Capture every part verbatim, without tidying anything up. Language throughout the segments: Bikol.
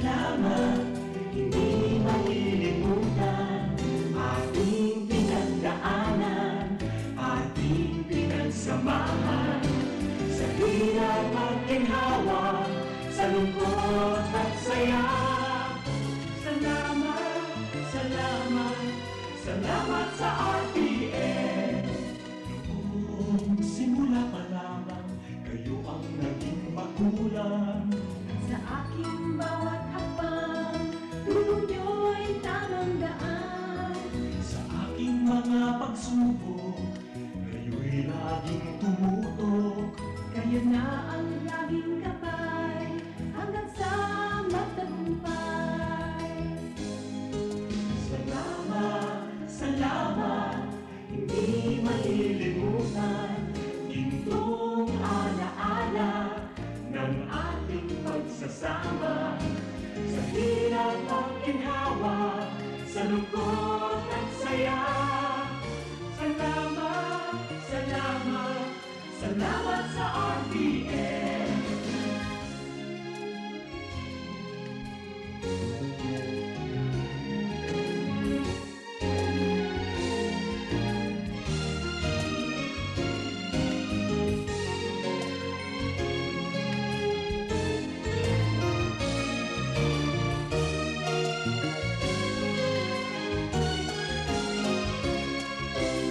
Salamat, hindi malilimutan, ating pinagdaanan, ating pinagsamahan, sa hirap at ginhawa, sa lungkot at saya. Salamat, salamat, salamat sa R T N. Noong simula pa lamang, kayo ang naging magulang. Sa aking bawat hakbang, turo niyo'y tamang daan. Sa aking mga pagsubok, kayo'y laging tumutok. Kayo na ang laging gabay, hanggang sa magtagumpay. Salamat, salamat, hindi malilimutan, gintong alaala ng ating pagsasama. Sa hirap at ginhawa, sa lungkot at saya. Salamat, salamat, salamat sa R T N.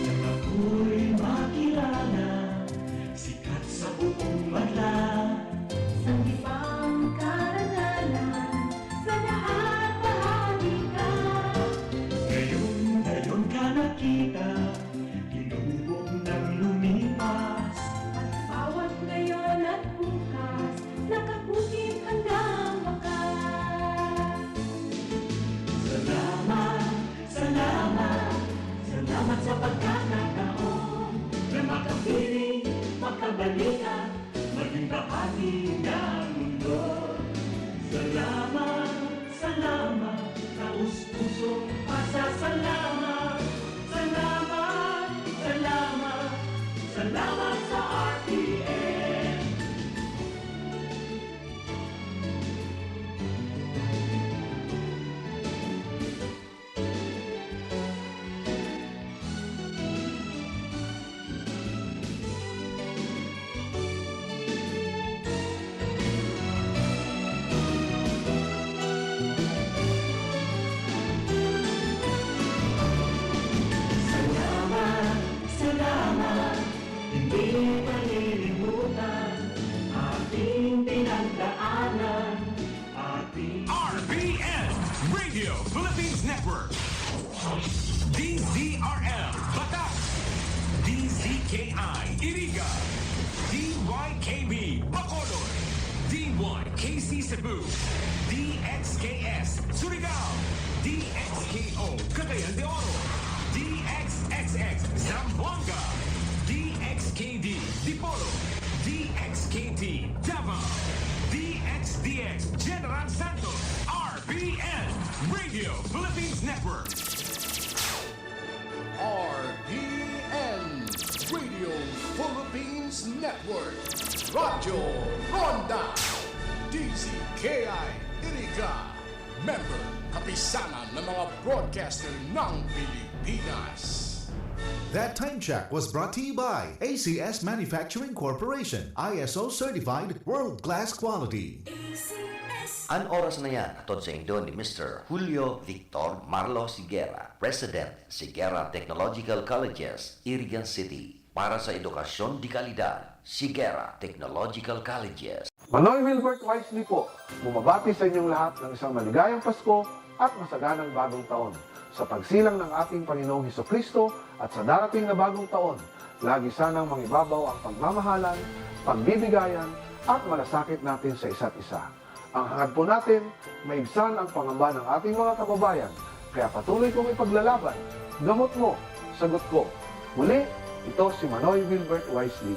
Nang ako'y makilala, sikat sa buong madla. Sanggipang karangalan, sa lahat bahagi ka. Ngayon, ngayon ka nakita, hinubog nang lumipas. At bawat ngayon at bukas, nakaputim hanggang wakas. Salamat, salamat, salamat sa pagkakataon na makapiling, makabalikan, maging bahagi ng mundo. Salamat, salamat, taos-pusong pasasalamat. Salamat, salamat, salamat sa R T N. Salamat, salamat, hindi malilimutan, ating pinagdaanan, ating R P N, Radio Philippines Network. D Z R L Batac, D Z K I Iriga, D Y K B Bacolod, D Y K C Cebu, D X K S Surigao, D X K O Cagayan de Oro, D X X X Zamboanga, D X K D Dipolog, D X K T Davao, D X D X General Santos, R P N, Radio Philippines Network. R P N, Radio Philippines Network, Radyo Ronda, D Z K I Iriga, member, Kapisanan ng mga Broadcaster ng Pilipinas. That time check was brought to you by A C S Manufacturing Corporation, I S O certified, world-class quality. A C S. An oras na yan, hatod saindo ni Mister Julio Victor Marlo Siguera, President, Siguera Technological Colleges, Irigan City. Para sa edukasyon de kalidad, Siguera Technological Colleges. Manoy Wilbert Wisely po, bumabati sa inyong lahat ng isang maligayang Pasko at masaganang Bagong Taon. Sa pagsilang ng ating Panginoong Hesukristo at sa darating na Bagong Taon, lagi sanang mangibabaw ang pagmamahalan, pagbibigayan, at malasakit natin sa isa't isa. Ang hangad po natin, maibsan ang pangamba ng ating mga kababayan, kaya patuloy kong ipaglalaban. Gamot mo, sagot ko. Muli, ito si Manoy Wilbert Wisely.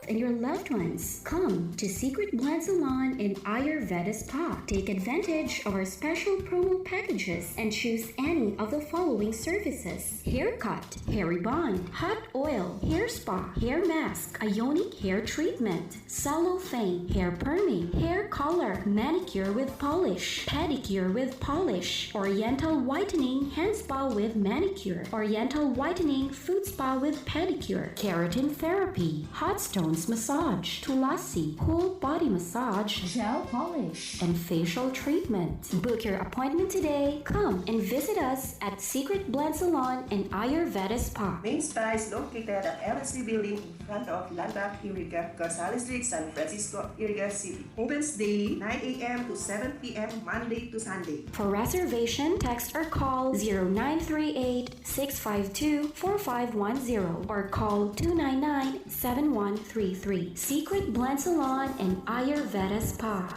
and your loved ones. Come to Secret Blend Salon and Ayurveda Spa. Take advantage of our special promo packages and choose any of the following services: haircut, hair rebond, hot oil, hair spa, hair mask, ionic hair treatment, cellophane, hair perming, hair color, manicure with polish, pedicure with polish, oriental whitening, hand spa with manicure, oriental whitening, foot spa with pedicure, keratin therapy, hot stones massage, tulasi, whole body massage, gel polish, and facial treatment. Book your appointment today. Come and visit us at Secret Blend Salon and Ayurveda Spa. Main Spa is located at L S C Building in front of Landmark Iriga, Gonzales Street, San Francisco, Iriga City. Opens daily, nine a m to seven p m, Monday to Sunday. For reservation, text or call zero nine three eight, six five two, four five one zero or call two nine nine, seven one three three. Secret Blend Salon and Ayurveda Spa.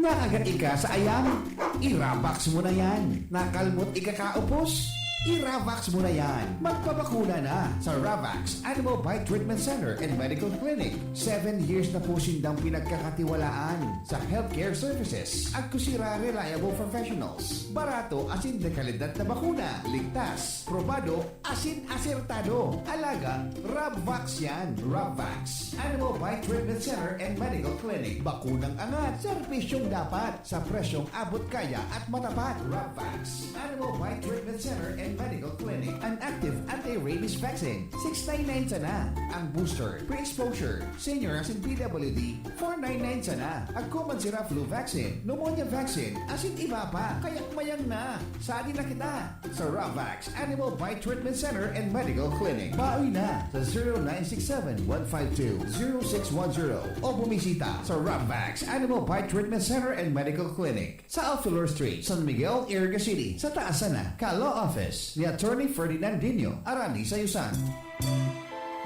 Naaga ika sa ayam? I-Ravax mo na yan. Nakalmot ika kaupos? I-Ravax mo na yan. Magpabakuna na sa Ravax Animal Bite Treatment Center and Medical Clinic. Seven years na po sindang pinagkakatiwalaan sa healthcare services. Agko sira reliable professionals. Barato asin de kalidad na bakuna. Ligtas, probado, asin asertado. Alaga, Rabvax yan. Rabvax. Animal Bite Treatment Center and Medical Clinic. Bakunang angat, serbisyong dapat, sa presyong abot kaya at matapat. Rabvax. Animal Bite Treatment Center and Medical Clinic. An active anti-rabies vaccine, six nine nine sana. Ang booster, pre-exposure, senior asin P W D, four nine nine sana. Agko man sira flu vaccine, pneumonia vaccine, asin iba pa. Kaya mayang na. Sadi na kita sa Ravax Animal Bite Treatment Center and Medical Clinic. Bawi na sa zero nine six seven, one five two, zero six one zero o bumisita sa Ravax Animal Bite Treatment Center and Medical Clinic sa Alfilor Street, San Miguel, Iriga City, sa taas sana ka Law Office ni Attorney Ferdinand Dino Arani Sayusan.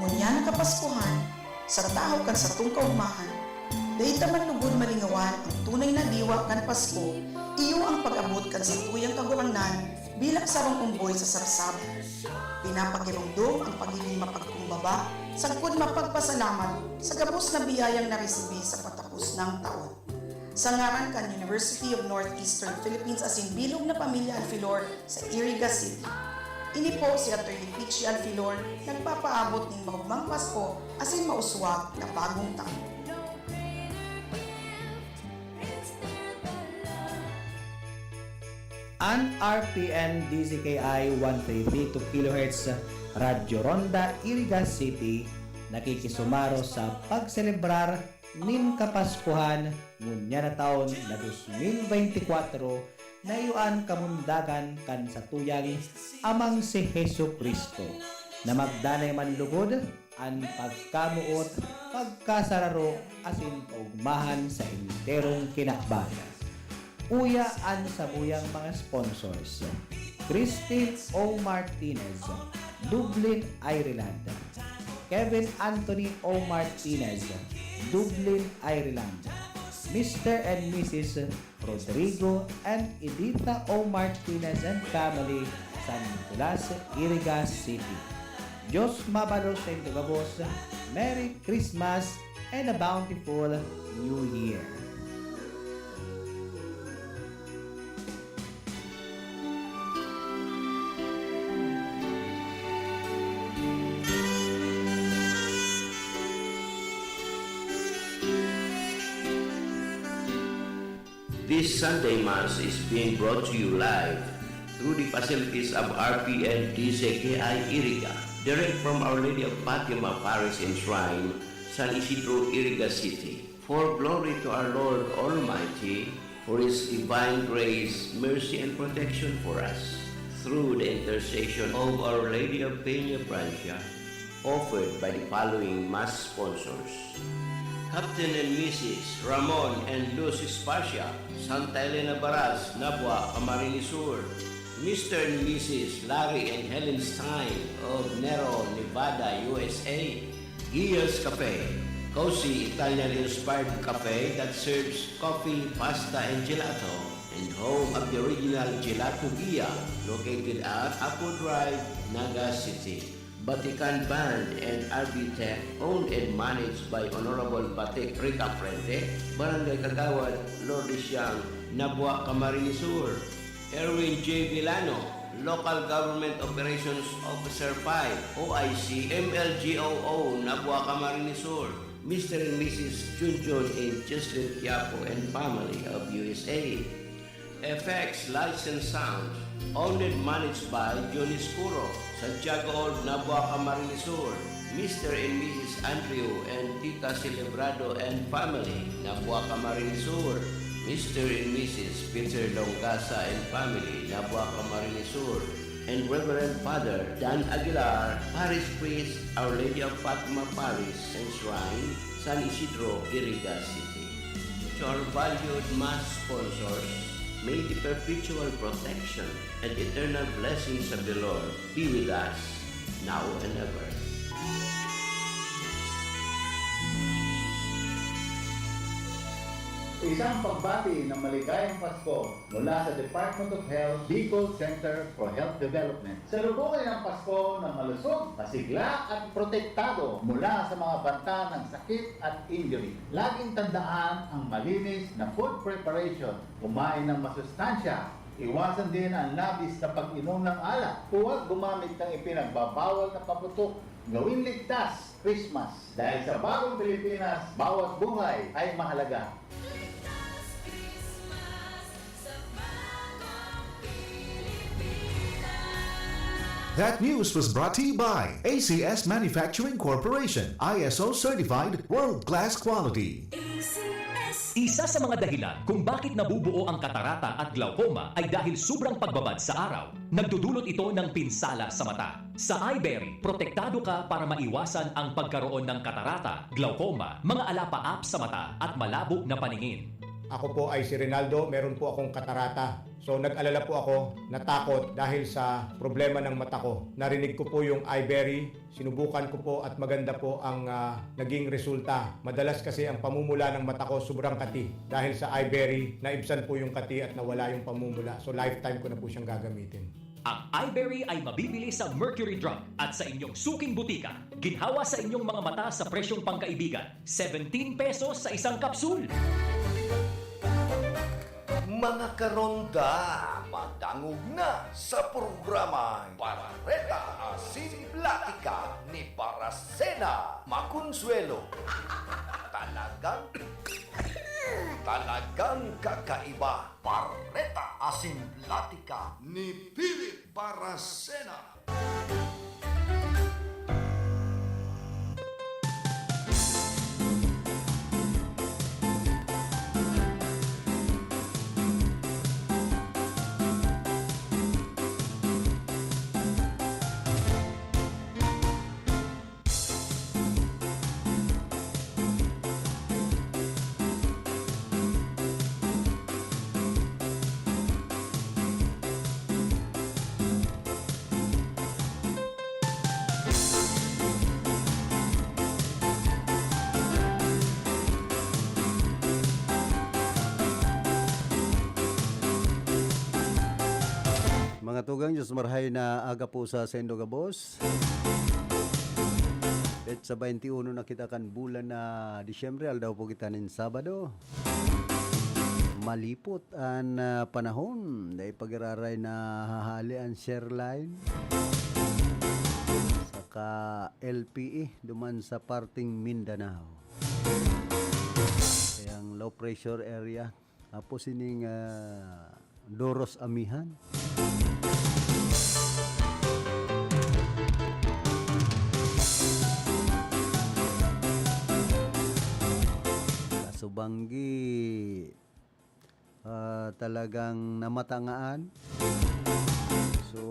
Ngunyan na Kapaskuhan, sa tahaw kan satong kaogmahan, dai ta man lugod malingawan ang tunay na diwa kan Pasko, iyo ang pag-abot kan satuyang Kagurangnan bilang sarong omboy sa sarsaban. Pinapakiromdom ang pagigin mapagkumbaba sagkod mapagpasalamat sa gabos na biyayang naresibi sa patapos nang taon. Sa ngaran kan University of Northeastern Philippines asin bilog na pamilya Alfilor sa Iriga City. Ini po si Attorney Peachy Alfilor, nagpapaabot nin maogmang Pasko asin mauswag na bagong taon. An R P N D Z K I one three three two kilohertz Radyo Ronda, Iriga City, nakikisumaro sa pagselebrar nin Kapaskuhan ngunyan na taon na dos mil beintikwatro, na iyo an kamundagan kan satuyang Amang si Jesu-Cristo, na magdanay man lugod an pagkamoot, pagkasararo, asin kaogmahan sa enterong kinaban. Uya an samuyang mga sponsors: Christine O. Martinez, Dublin, Ireland; Kevin Anthony O. Martinez, Dublin, Ireland; Mister and Missus Rodrigo and Editha O. Martinez and family, San Nicolas, Iriga City. Diyos mabalos saindo gabos. Merry Christmas and a bountiful New Year! This Sunday Mass is being brought to you live through the facilities of R P N D Z K I Iriga, direct from Our Lady of Fatima Parish and Shrine, San Isidro, Iriga City. For glory to our Lord Almighty, for His divine grace, mercy, and protection for us, through the intercession of Our Lady of Peña Francia, offered by the following Mass sponsors: Captain and Missus Ramon and Luz Esparcia, Santa Elena Baras, Nabua, Camarines Sur; Mister and Missus Larry and Helen Stein of Nero, Nevada, U S A; Gia's Cafe, cozy Italian-inspired cafe that serves coffee, pasta, and gelato. and home of the original Gelatogia, located at Apo Drive, Naga City. Vatican Band and R B Tech, owned and managed by Honorable Batik Rica Frente, Barangay Kagawad, Lourdes Siang, Nabua, Camarines Sur. Erwin J Villano, Local Government Operations Officer five, O I C, M L G O O, Nabua, Camarines Sur. Mister and Missus Junjun and Jocelyn Quiapo and family of U S A. F X Lights and Sound, owned and managed by Johnny Scuro, Santiago Old, Nabua, Camarines Sur. Mister and Missus Andrew and Tita Celebrado and family, Nabua, Camarines Sur. Mister and Missus Peter Longasa and family, Nabua, Camarines Sur. And Reverend Father Dan Aguilar, Parish Priest, Our Lady of Fatima Parish and Shrine, San Isidro, Iriga City. To our valued mass sponsors, may the perpetual protection and eternal blessings of the Lord be with us, now and ever. Isang pagbati ng maligayang Pasko mula sa Department of Health, Bicol Center for Health Development. Salubungin ang Pasko na malusog, masigla at protektado mula sa mga banta ng sakit at injury. Laging tandaan ang malinis na food preparation. Kumain ng masustansya. Iwasan din ang labis na pag-inom ng alak. Huwag gumamit ng ipinagbabawal na paputok. Gawin ligtas, Christmas. Dahil sa bagong Pilipinas, bawat buhay ay mahalaga. Ligtas Christmas sa bagong Pilipinas. That news was brought to you by A C S Manufacturing Corporation, I S O certified, world-class quality. A C S. Isa sa mga dahilan kung bakit nabubuo ang katarata at glaucoma ay dahil sobrang pagbabad sa araw. Nagdudulot ito ng pinsala sa mata. Sa Eyeberry, protektado ka para maiwasan ang pagkaroon ng katarata, glaucoma, mga alapaap sa mata at malabo na paningin. Ako po ay si Rinaldo, meron po akong katarata. So nag-alala po ako, natakot dahil sa problema ng mata ko. Narinig ko po yung Eyeberry, sinubukan ko po at maganda po ang, ah, naging resulta. Madalas kasi ang pamumula ng mata ko sobrang kati. Dahil sa Eyeberry, naibsan po yung kati at nawala yung pamumula. So lifetime ko na po siyang gagamitin. Ang Eyeberry ay mabibili sa Mercury Drug at sa inyong suking butika. Ginhawa sa inyong mga mata sa presyong pangkaibigan, seventeen pesos sa isang kapsul. Mga karonda, madangog na sa programang Bareta Asin Platika ni Barasena Maconsuelo. Talagang, talagang kakaiba. Bareta Asin Platika ni Philip Barasena. Mga tugang, Diyos marhay na aga po sa saindo gabos. Petsa twenty-uno na kita kan bulan na Disyembre, aldaw po kita nin Sabado. Malipot an, ah, panahon. Dai pag-iraray na hahali an Sherline saka L P E duman sa parteng Mindanao. Kaya ang low pressure area, tapos ining, ah, Doros Amihan. Kasubanggi, ah, talagang namatangaan. So,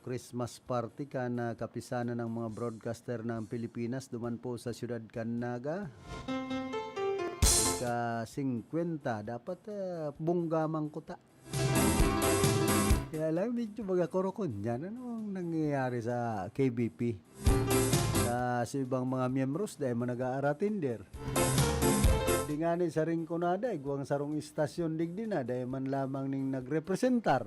Christmas party kan, ah, kapisanan ng mga broadcaster ng Pilipinas duman po sa siyudad kan Naga. Ika-singkwenta, dapat, ah, bungga man kuta. Kaya lang, medyo magakorokon yan. Ano ang nangyayari sa K B P? Sa, sa ibang mga miyembros, dahil man nag-aaratinder. Di ngani sa Rinconada, igwang sarong istasyon digdi na, dai man lamang ning nagrepresentar.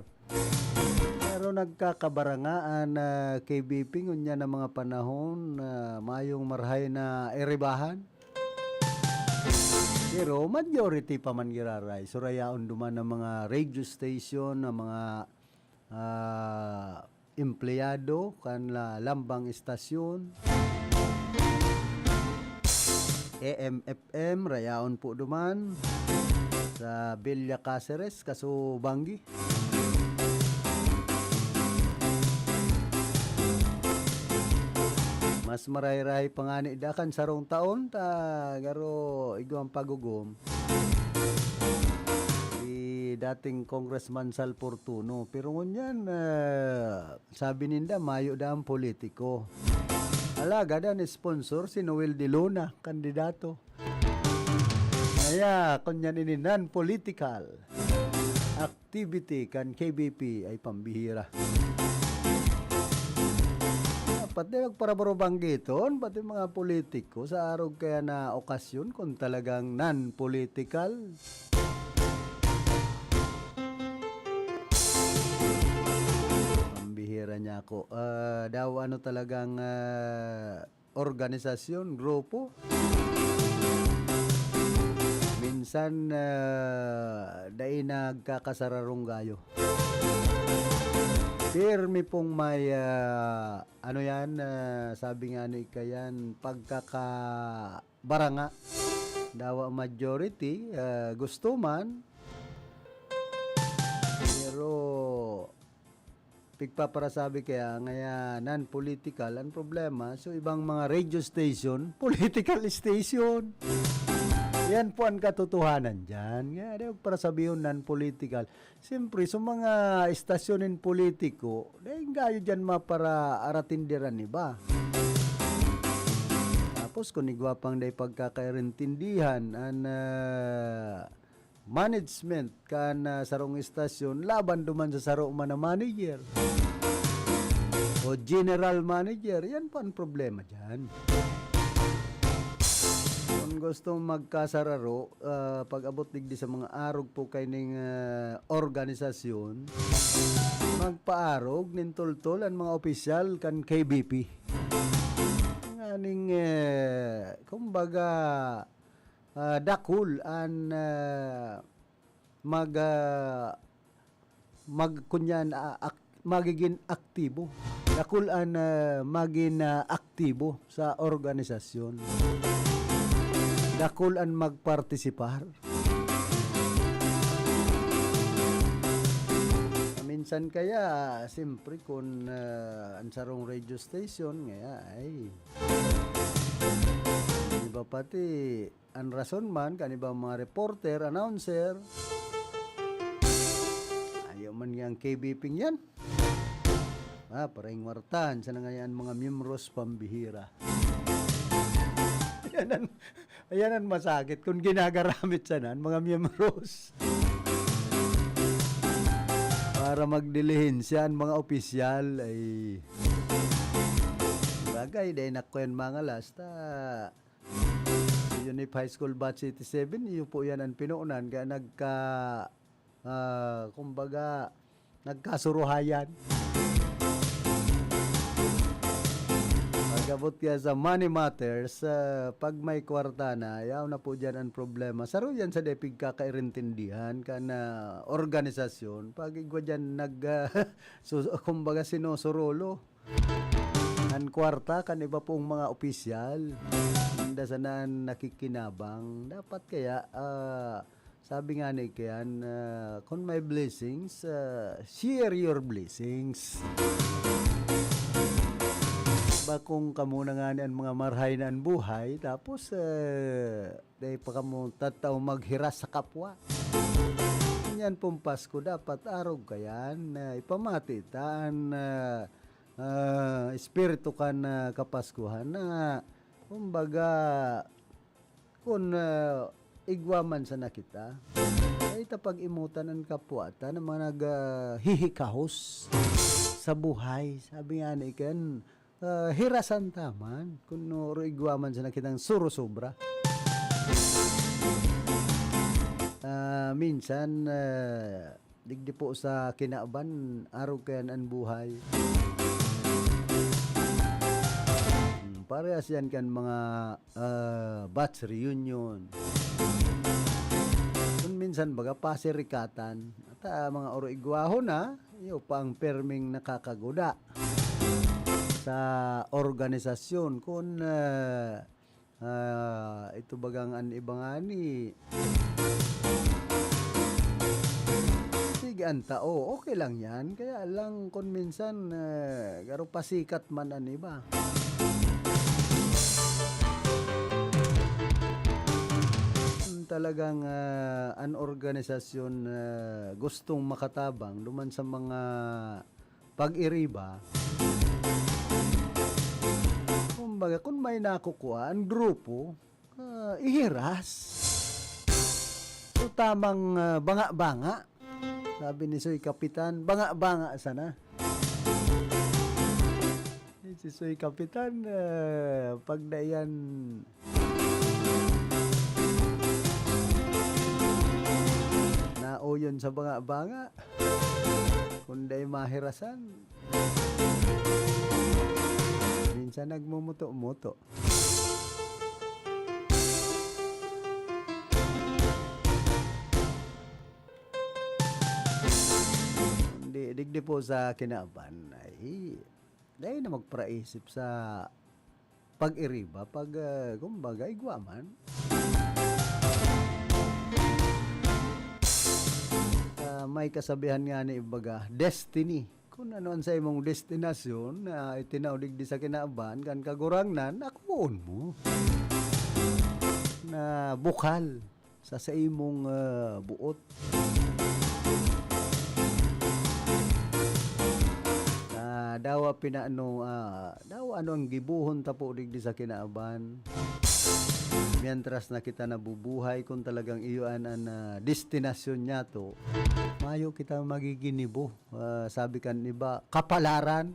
Pero nagkakabarangaan na K B P ngunyan ang mga panahon na mayong marahay na erebahan. Pero majority pa man giraray. So, rayaon duman ang mga radio station, ang mga, ah, empleyado kan la-, lambang estasyon. A M F M, rayaon po duman sa Villa Caceres, Kaso Banggi. Mas marahay-rahay pa ngani da kan sarong taon, ta garo igwang pagugom. Si dating Congressman Sal Fortuno. Pero ngunyan, ah, sabi ninda, mayo da ang politiko. Alagad an sponsor, si Noel de Luna, kandidato. Kaya, kunyan ini non-political activity kan K B P ay pambihira. Dapat di magparabaro banggiton, pati mga politiko, sa arog kaya na okasyon kung talagang non-political. Pambihira niya ako. Ah, daw ano talagang, ah, organisasyon, grupo. Minsan, ah, dai nagkakasararong gayo. Pirmi pong may, ah, ano yan, ah, sabi nga ni Ika yan, pagkakabaranga. Dawa majority, ah, gusto man. Pero, pigpaparasabi kaya, ngaya non-political ang problema. So, ibang mga radio station, political station. Yan po ang katotohanan dyan. Ngaya, di, parasabihon non-political. Siyempre, sa mga istasyon nin politiko, dai gayo dyan maparaaratindiran iba. Tapos, kung igwa pang dai pagkakaintindihan, an, ah, management kan, ah, sarong istasyon laban duman sa saro man na manager o general manager, yan po ang problema dyan. Kung gusto magkasararo, ah, pag-abot digdi sa mga arog po kaining, ah, organisasyon, magpaarog nin toltol an mga opisyal kan K B P. Nganing, eh, kumbaga, ah, dakul an, ah, mag, ah, mag-, kunyan, ah, ak-, magigin aktibo. Dakul an, ah, magin, ah, aktibo sa organisasyon. Dakul an magpartisipar. Minsan kaya, siyempre, kun, ah, an sarong radio station, ngaya, ay, iba pati, an rason man kan ibang mga reporter, announcer, ayaw man ngayang K B P yan. Ah, pareng wartan, sana ngayon mga miyembros pambihira. Yan ang, yan ang masakit kung ginagaramit sana ang mga miyembros. Para magdilihensya ang mga opisyal ay bagay, dahil na ko yan mga lasta. Si Unip High School Batch eighty-seven, iyo po yan ang pinuunan. Kaya nagka, ah, kumbaga, nagkasuruhayan. Pag-abot kaya sa money matters, ah, pag may kwarta na, yaw na po dyan ang problema. Saro yan sa depig kakairintindihan ka na organisasyon. Pag igwa dyan nag, ah, sus-, kumbaga, sinusurulo. An kwarta kan iba pong mga opisyal, inda sana an nakikinabang. Dapat kaya, ah, sabi nga ni Kian, ah, "Kun may blessings, ah, share your blessings." Bakong kamo na nga ni an mga marhay na an buhay, tapos, ah, dai pa kamo tataw maghiras sa kapwa. Yan pong Pasko, dapat arog kayan na ipamati ta an, ah, ah, espiritu kan, ah, Kapaskuhan na, kumbaga, kun, ah, igwa man sana kita, ay ta pag-imutan an kapwa ta na mga nag, ah, hihikahos sa buhay. Sabi nga ni Ken, ah, hirasan ta man kun igwa man sana kitang surosobra. Ah, minsan, ah, digdi po sa kinaban, arog kaiyan an buhay. Hmm, parehas yan kan mga, ah, batch reunion. Kun minsan, baga, pasirikatan. At, ah, mga oro-igwahon na, iyo pa ang perming nakakaguda sa organisasyon. Kun, ah, Ah, ito bagang an iba ngani, sige, an tao, okay lang yan. Kaya lang, kun minsan, ah, garo pasikat man an iba. Kung talagang, ah, an organisasyon, ah, gustong makatabang duman sa mga pag-iriba, kumbaga, kun may nakukua an grupo, ah, ihiras. So, tamang, ah, banga-banga. Sabi ni Soy Kapitan, "Banga-banga sana." Eh, si Soy Kapitan, ah, pagda iyan, nauyon sa banga-banga. Kun dai mahirasan, minsan nagmumuto-muto. Di, digdi po sa kinaban, ay, dai na magparaisip sa pag-iriba, pag, ah, kumbaga, igwa man. Ah, may kasabihan ngani, ibaga, destiny. Kun ano an saimong destinasyon na itinao digdi sa kinaban kan Kagurangnan, akoon mo na bukal sa saimong, ah, buot. Ah, dawa pinaano, ah, dawa ano ang gibohon ta po digdi sa kinaban. Mientras na kita nabubuhay, kung talagang iyo an, an, ah, destinasyon niyato, mayo kita magiginibo. Ah, sabi kan iba, kapalaran.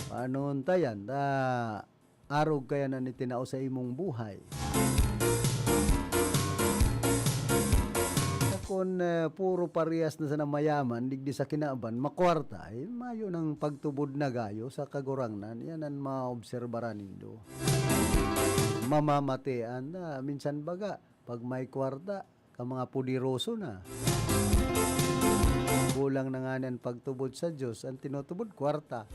Paano ta yan? Ah, arog kaya na ni tinao sa imong buhay. Kun, eh, puro parehas na sana mayaman, digdi sa kinaban, makwarta, eh, mayo nang pagtubod na gayo sa Kagurangnan. Yan an maobserbaran nindo. Mamamatean na, minsan baga, pag may kwarta, ka mga poderoso na. Kulang na ngani an pagtubod sa Diyos, an tinutubod, kwarta.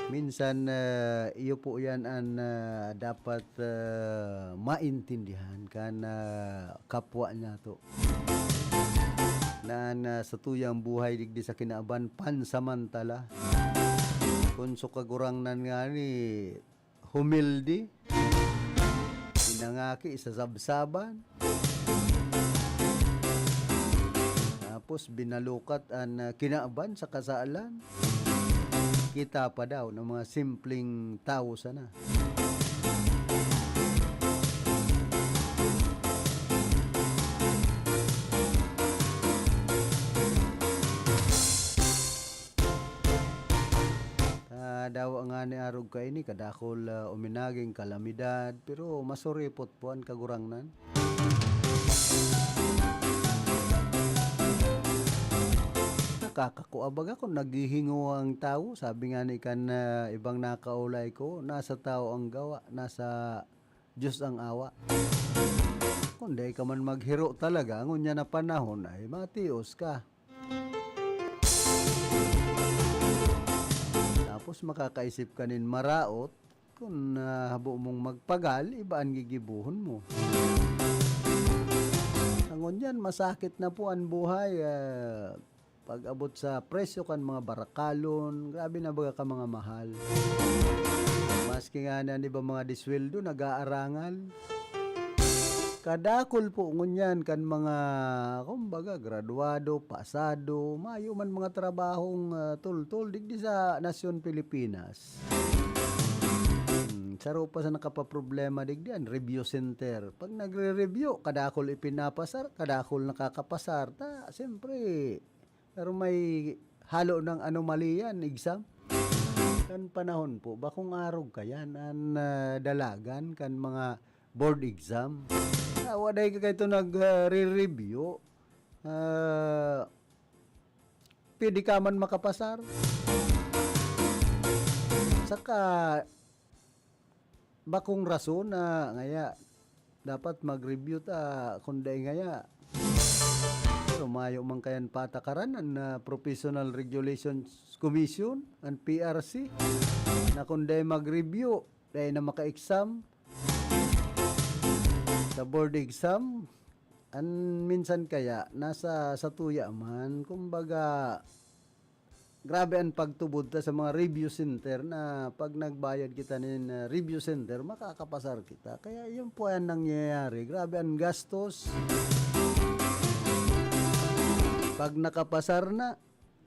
Minsan, ah, iyo po yan an, ah, dapat, ah, maintindihan kan, ah, kapwa niyato. Na an, ah, satuyang buhay digdi sa kinaban, pansamantala. Kun sa Kagurangnan ngani, humilde, pinangaki sa sabsaban, tapos binalukat an, ah, kinaban sa kasalan, kita pa daw ng mga simpleng tawo sana. Ah, dawa ngani arog kaini, kadakul, ah, uminaging kalamidad, pero masuripot po an Kagurangnan. Nakakakua baga kun naghihingowa an tawo. Sabi ngani kan, ah, ibang nakaulay ko, "Nasa tawo ang gawa, nasa Diyos ang awa." Kun dai ka man maghiro talaga, ngunyan na panahon ay matios ka. Tapos makakaisip ka nin maraot, kun, ah, habo mong magpagal, iba an gigibohon mo. Ngunyan, masakit na po an buhay, ah, pag-abot sa presyo kan mga barakalon, grabe na baga ka mga mahal. Maski nga na, di ba, mga disweldo, nag-aarangal. Kadakul po ngunyan kan mga, kumbaga, graduado, pasado, mayo man mga trabahong, ah, tultol digdi sa nasyon Pilipinas. Hmm, saro pa sa nakapaproblema digdi an review center. Pag nagre-review, kadakul ipinapasar, kadakul nakakapasar. Ta, siyempre, pero may halo ng anomalya yan, exam. Kan panahon po, bakong arog kayan an, ah, dalagan kan mga board exam. Ah, wa dai ka kay ito nag, ah, re-review. Ah, pwede ka man makapasar. Saka, bakong rason na ngaya dapat mag-review ta, kun dai ngaya. Pero mayo man kayan patakaran an, ah, Professional Regulations Commission, an P R C, na kun dai mag-review, dai na maka-exam. Sa board exam, an minsan kaya, nasa satuya man, kumbaga, grabe an pagtubod ta sa mga review center na pag nagbayad kita nin, ah, review center, makakapasar kita. Kaya yun po yan nangyayari. Grabe an gastos. Pag nakapasar na,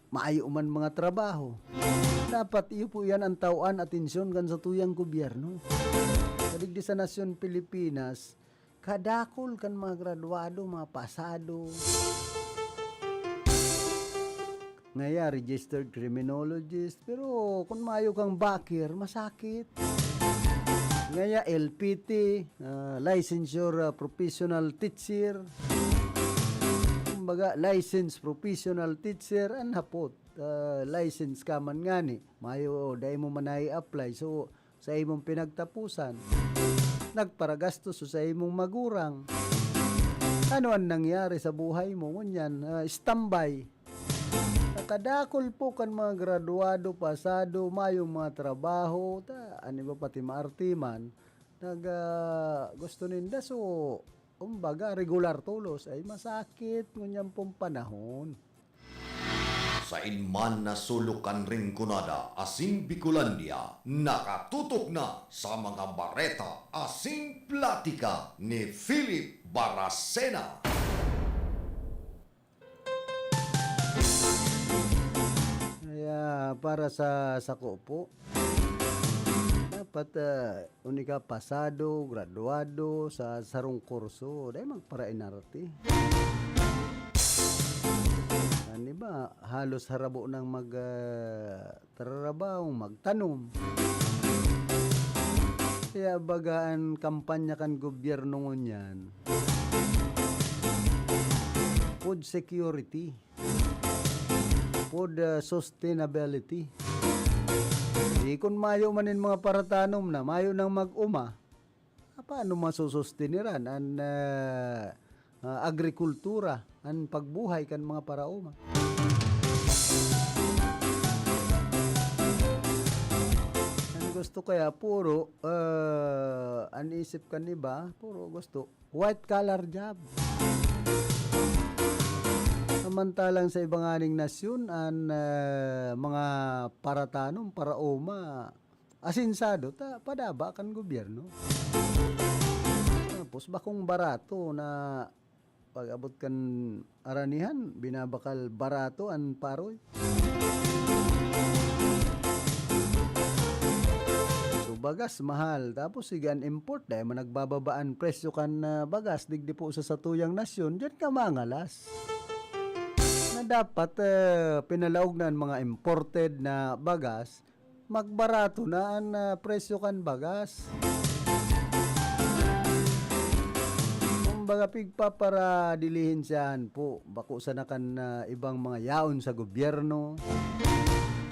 maayo man mga trabaho. Dapat iyo po yan an tawan atensyon kan satuyang gobyerno. Sa digdi sa nasyon Pilipinas, kadakol kan mga graduado, mga pasado. Ngaya, registered criminologist. Pero kung mayo kang bakir, masakit. Ngaya, L P T, ah, licensure, ah, professional teacher. Kumbaga, licensed professional teacher, an hapot, ah, license ka man ngani. Mayo, dai mo man nai-apply. So, sa imong pinagtapusan. Nagparagastos sa imong magurang. Ano an nangyari sa buhay mo ngunyan? Ah, standby. Nakadakol po kan mga graduado, pasado, mayong mga trabaho, ta, an iba pati maarte man, nag, ah, gusto ninda. So, kumbaga, regular tolos ay masakit ngunyan pong panahon. Saen man na sulok kan Rinconada asin Bicolandia, nakatutok na sa mga bareta asin platika ni Philip Baracena. Kaya para sa sako po, dapat, ah, unika pasado, graduado sa sarong kurso, dai magparainarte. An iba, halos harabo nang mag, ah, trarabaho, magtanom. Kaya baga an kampanya kan gobyerno ngunyan, food security, food, ah, sustainability. Di kun mayo man nin mga paratanom na, mayo nang mag-uma, ah, paano masusustiniran an, ah, ah, agrikultura, an pagbuhay kan mga paraoma? An gusto kaya puro, ah, an isip kan iba, puro gusto white collar job. Samantalang sa iba nganing nasyon, an, ah, mga paratanom, paraoma, asensado ta padaba kan gobyerno. Tapos bakong barato na pag-abot kan aranihan, binabakal barato an paroy. So, bagas mahal, tapos sige an import, dai man nagbababa an presyo kan, ah, bagas digdi po sa satuyang nasyon, diyan ka mangalas. Na dapat, eh, pinalaog na an mga imported na bagas, magbarato na an, ah, presyo kan bagas. Kumbaga, pigpaparadilihensiyahan po, bako sana kan, ah, ibang mga yaon sa gobyerno,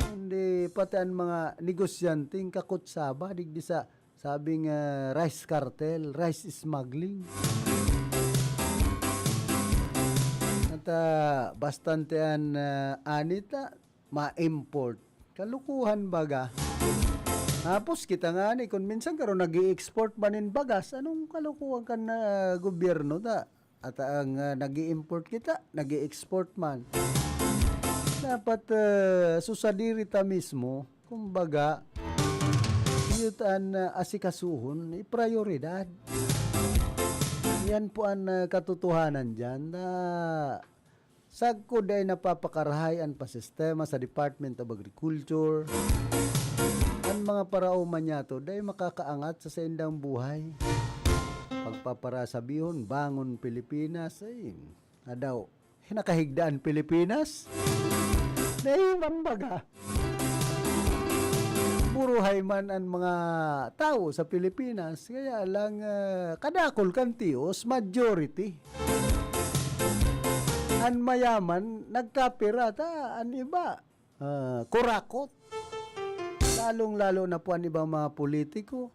kundi pati an mga negosyanteng kakutsaba digdi sa sabing, ah, rice cartel, rice smuggling. At, ah, bastante an, ah, anita, ma-import. Kalukuhan baga. Tapos kita ngani, kun minsan garo nag-i-export man nin bagas, anong kalukuhan kan, ah, gobyerno ta? At ang, ah, nag-i-import kita, nag-i-export man. Dapat, ah, so sadiri ta mismo, kumbaga, iyo ta an, ah, asikasuhon, iprayoridad. Yan po an, ah, katotohanan diyan na sagkod dai napapakarahay an pasistema sa Department of Agriculture. An mga paraoma niyato dai makakaangat sa saindang buhay. Pagpaparasabihon, bangon Pilipinas, ay, adaw, nakahigda an Pilipinas? Dai man baga. Puruhay man an mga tawo sa Pilipinas, kaya lang, ah, kadakul kan tios, majority. An mayaman, nagkapira ta, an iba, ah, kurakot. Lalong-lalo na po an ibang mga politiko.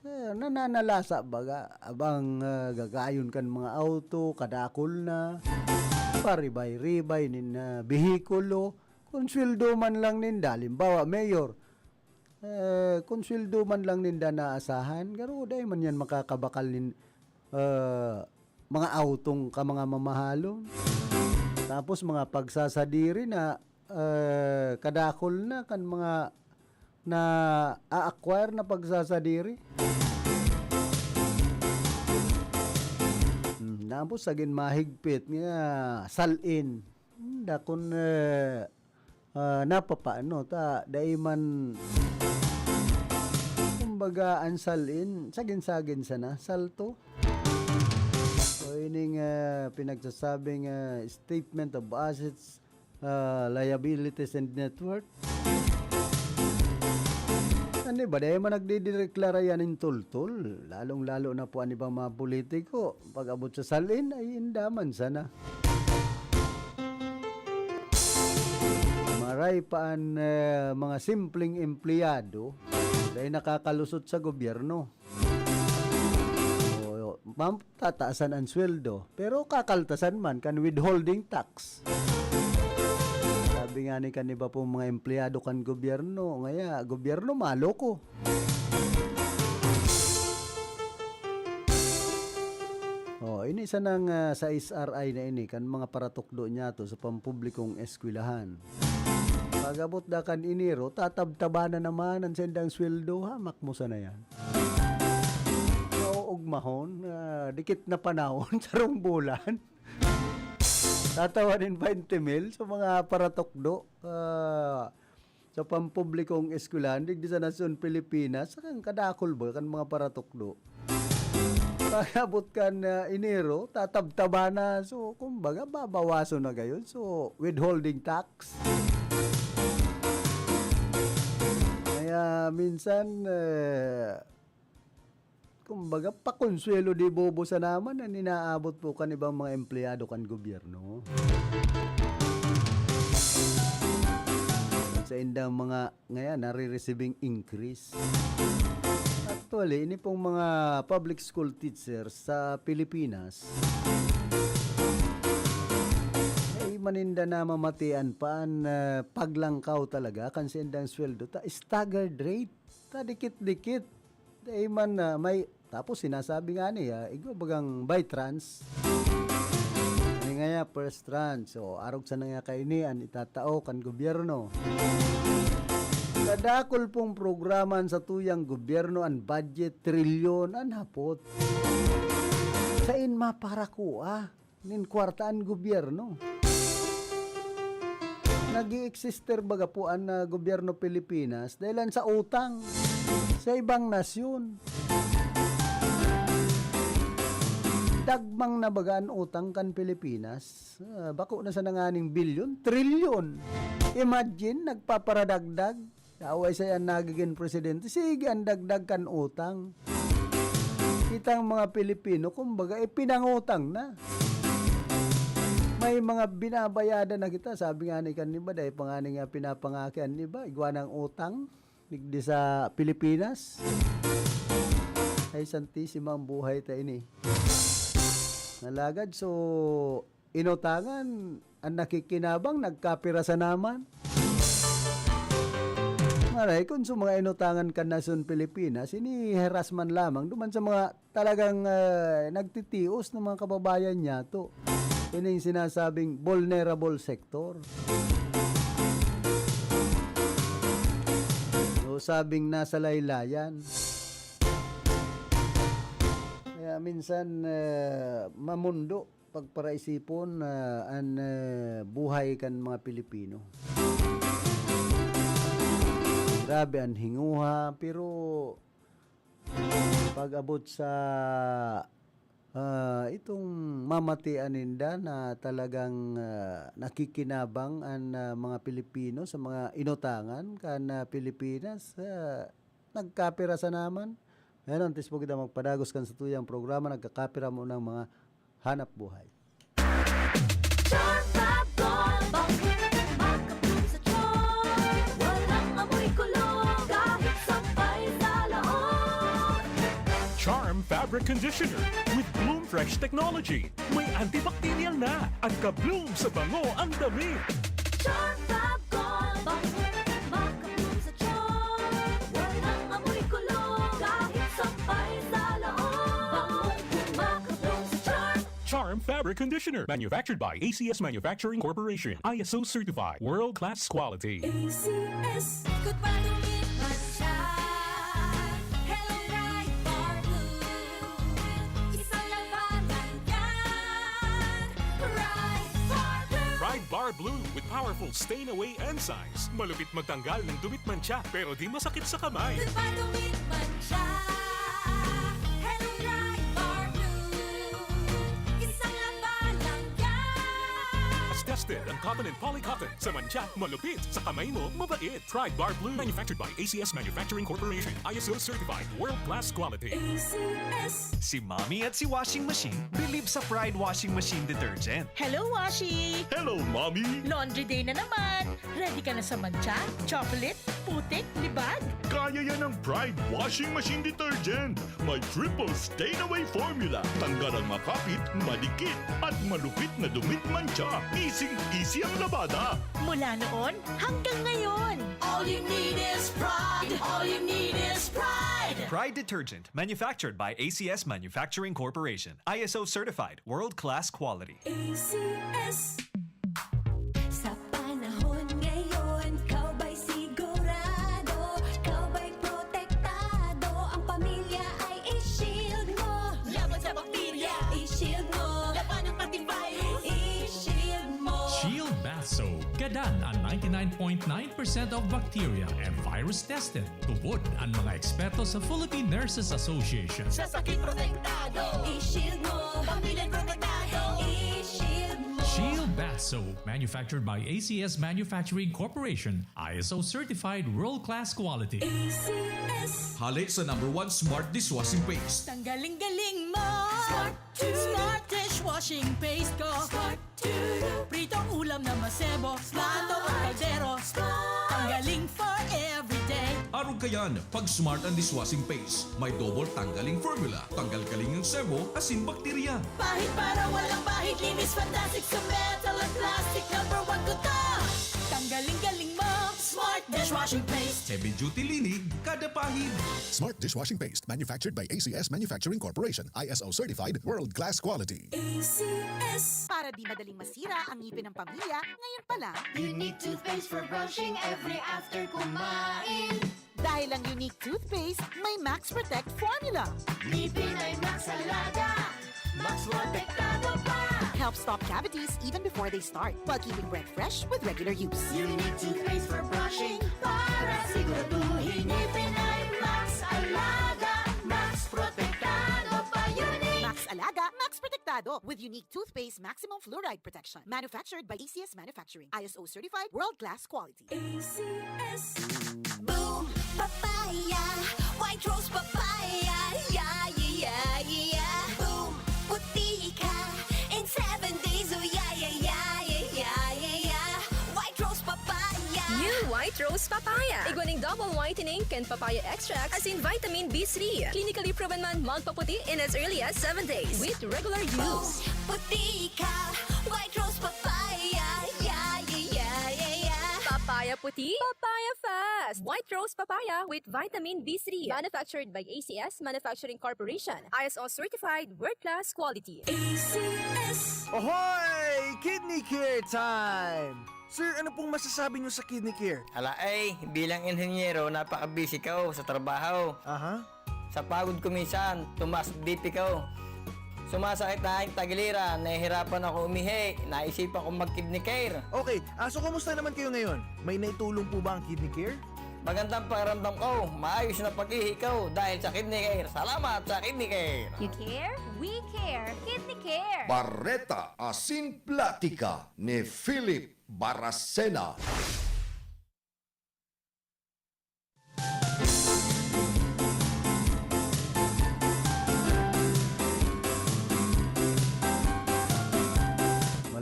Eh, nananalasa baga, abang, ah, gagayon kan mga auto, kadakul na, paribay-ribay nin, ah, behikulo. Kung sweldo man lang ninda, halimbawa, mayor, eh, kung sweldo man lang ninda naasahan, garo, dai man yan makakabakal nin, ah, mga autong ka mga mamahalon. Tapos mga pagsasadiri na, eh, kadakul na kan mga na-a-acquire na pagsasadiri. Hmm, tapos sagin mahigpit nga sal-in. Hmm, dakon, eh, ah, napapaano ta, dai man, kumbaga, an sal-in, sagin-sagin sana, salto. So, ining, ah, pinagsasabing, ah, statement of assets, ah, liabilities and net worth. Ano ba, dai man nagdideklara yan in tultol, lalong-lalo na po an ibang mga politiko. Pag-abot sa sal-in, ay indaman sana. Maray pa an, eh, mga simpleng empleyado, dai nakakalusot sa gobyerno. O, ma'am, tataasan an sweldo, pero kakaltasan man kan withholding tax. Sabi nga ni kan iba pong mga empleyado kan gobyerno, ngaya gobyerno maloko. Oh, ini sanang, ah, sa S R I na ini, kan mga paratukdo niyato sa pampublikong eskwelahan. Pag-abot da kan Enero, tatabtaban na naman an saindang sweldo, hamak mo sana yan. Nauugmahon, ah, dikit na panahon, sarong bulan. Tatawan nin twenty mil sa mga paratukdo, ah, sa pampublikong eskwelahan, digdi sa nasyon Pilipinas, sa kan kadakul ba, kan mga paratukdo. Pag-abot kan, ah, Enero, tatabtaban na. So, kumbaga, babawason na gayon. So, withholding tax. Kaya minsan, eh, kumbaga, pakonsuelo de bobo sana man an inaabot po kan ibang mga empleyado kan gobyerno. Sa indang mga, ngayon, nare-receiving increase. Actually, ini pong mga public school teachers sa Pilipinas, ay maninda na mamatian pa an, ah, paglangkaw talaga kan saindang sweldo ta staggered rate. Ta dikit-dikit. Dai man na may, tapos sinasabi nga niya, igwa bagang by trans. Ano nga ya, first trans. So, arog sana nga kaini an itatao kan gobyerno. Kadakul pong programa an satuyang gobyerno, an budget, trilyon, an hapot. Sain maparakua nin kwarta an gobyerno? Nag-i-exister baga po an, ah, gobyerno Pilipinas dahil lang sa utang sa ibang nasyon. Dagmang na baga an utang kan Pilipinas? Ah, bako na sa nanganing bilyon, trilyon. Imagine, nagpaparadagdag. Away sa yan nagiging presidente. Sige, ang dagdag kan utang. Kitang mga Pilipino, kumbaga, eh, pinangutang na. May mga binabayadan na kita. Sabi nga ni kan iba, dahil pa nga ni nga pinapangaki an iba, igwa ng utang, digdi sa Pilipinas. Ay, santisima ang buhay ta ini. Nalagad, so, inutangan, ang nakikinabang, nagkapira sa naman. Maray, kung sa mga inutangan kan nasyon Pilipinas, ini harassment lamang duman sa mga talagang, ah, nagtitios ng mga kababayan niya to. Yun yung sinasabing vulnerable sector. So, sabing nasa laylayan. Kaya minsan, ah, mamundo pagparaisipon, ah, an, ah, buhay kan mga Pilipino. Grabe an hinguha, pero pag-abot sa Ah, itong mamatian ninda na talagang, ah, nakikinabang an, ah, mga Pilipino sa mga inutangan kan, ah, Pilipinas, ah, nagkapira sa naman. Ngayon, antes po kita magpadagos kan satuyang programa, nagkakapira mo ng mga hanap buhay. Charm Fab Gold, bangkit, makabloom sa charm. Walang amoy kulog, kahit sampay sa loob. Charm Fabric Conditioner with Bloom Fresh Technology. May antibacterial na. Ang ka-bloom sa bango ang damit. Charm Fab Gold, bangkit, makabloom sa charm. Walang amoy kulog, kahit sampay sa loob. Bangong makabloom sa charm. Charm Fabric Conditioner. Manufactured by A C S Manufacturing Corporation. I S O certified. World class quality. A C S. Ikot pa, dumit man siya. Hello, Pride Bar Blue. Isang labanan yan. Pride Bar Blue. Pride Bar Blue with powerful stain away enzymes. Malupit magtanggal ng dumit mantsa, pero di masakit sa kamay. Ikot pa, dumit man siya. Hello, Pride Bar Blue. Isang labanan yan. Tested on cotton and polycotton. Sa mantsa, malupit. Sa kamay mo, mabait. Pride Bar Blue. Manufactured by A C S Manufacturing Corporation. I S O certified. World class quality. A C S. Si Mommy at si Washing Machine believe sa Pride Washing Machine Detergent. Hello, Washi! Hello, Mommy! Laundry day na naman! Ready ka na sa mantsa, chocolate, putik, libag? Kaya yan ng Pride Washing Machine Detergent. May triple stain away formula. Tanggal ang makapit, madikit, at malupit na dumit mantsa. Easy-easy ang labada. Mula noon hanggang ngayon. All you need is Pride. All you need is Pride. Pride Detergent, manufactured by A C S Manufacturing Corporation. I S O certified, world-class quality. A C S. Sa panahon ngayon, ikaw ba'y sigurado? Ikaw ba'y protektado? Ang pamilya ay i-shield mo. Laban sa bakterya, i-shield mo. Labanan pati virus, i-shield mo. Shield Bath Soap. Gadan an ninety-nine point nine percent of bacteria and virus tested. Tubod an mga eksperto sa Philippine Nurses Association. Sa sakit protektado, i-shield mo. Pamilya protektado, i-shield mo. Shield Bath Soap, manufactured by A C S Manufacturing Corporation, I S O certified world-class quality. A C S. Hale sa number one smart dishwashing paste. Tanggaling-galing mo! Smart Smart dishwashing paste ko. Smart Prito, ulam na masebo. Smart ang kaldero. Tanggaling for everyday. Arog kayan, pag Smart ang dishwashing paste, may double tanggaling formula. Tanggal kaling ang sebo, asin bakterya. Pahid para walang bahid, linis fantastic sa metal at plastic. Number one ko to. Tanggaling-galing mo. Smart dishwashing paste. Heavy duty linig, kada pahid. Smart dishwashing paste, manufactured by A C S Manufacturing Corporation, I S O certified, world class quality. A C S. Para di madaling masira ang ngipin ng pamilya, ngayon pa lang. Unique toothpaste for brushing every after kumain. Dahil ang Unique Toothpaste may Max Protect Formula. Ngipin ay Max Alaga, Max Protektado pa. Helps stop cavities even before they start, while keeping breath fresh with regular use. Unique Toothpaste for brushing, para siguraduhin ngipin ay Max Alaga, Max Protektado pa. Unique Max Alaga, Max Protektado, with Unique Toothpaste Maximum Fluoride Protection. Manufactured by A C S Manufacturing. I S O certified, world class quality. A C S. Boom Papaya, White Rose Papaya, yeah, yeah, yeah, yeah. Boom, puti ka in seven days, oh yeah, yeah, yeah, yeah, yeah, yeah, yeah. White Rose Papaya. New White Rose Papaya. Igwa ning double whitening kan papaya extract asin vitamin B three. Clinically proven man magpaputi in as early as seven days with regular use. Boom, puti ka, White Rose Papaya, yeah, yeah, yeah, yeah, yeah. Papaya puti, papaya fast. White Rose Papaya with vitamin B three. Manufactured by A C S Manufacturing Corporation. I S O certified, world-class quality. A C S. Ohoy! Kidney Care time! Sir, ano pong masasabi niyo sa Kidney Care? Ala ay, bilang inhenyero, napaka-busy ko sa trabaho. Aha. Sa pagod ko minsan, tumaas B P ko. Sumasakit na aking tagiliran, nahihirapan ako umihi, naisipan kong mag-Kidney Care. Okay, ah, so kumusta naman kayo ngayon? May naitulong po ba ang Kidney Care? Magandang pakiramdam ko, maayos na pag-ihi ko dahil sa Kidney Care. Salamat sa Kidney Care! You care? We care! Kidney Care! Bareta asin platika ni Philip Baracena.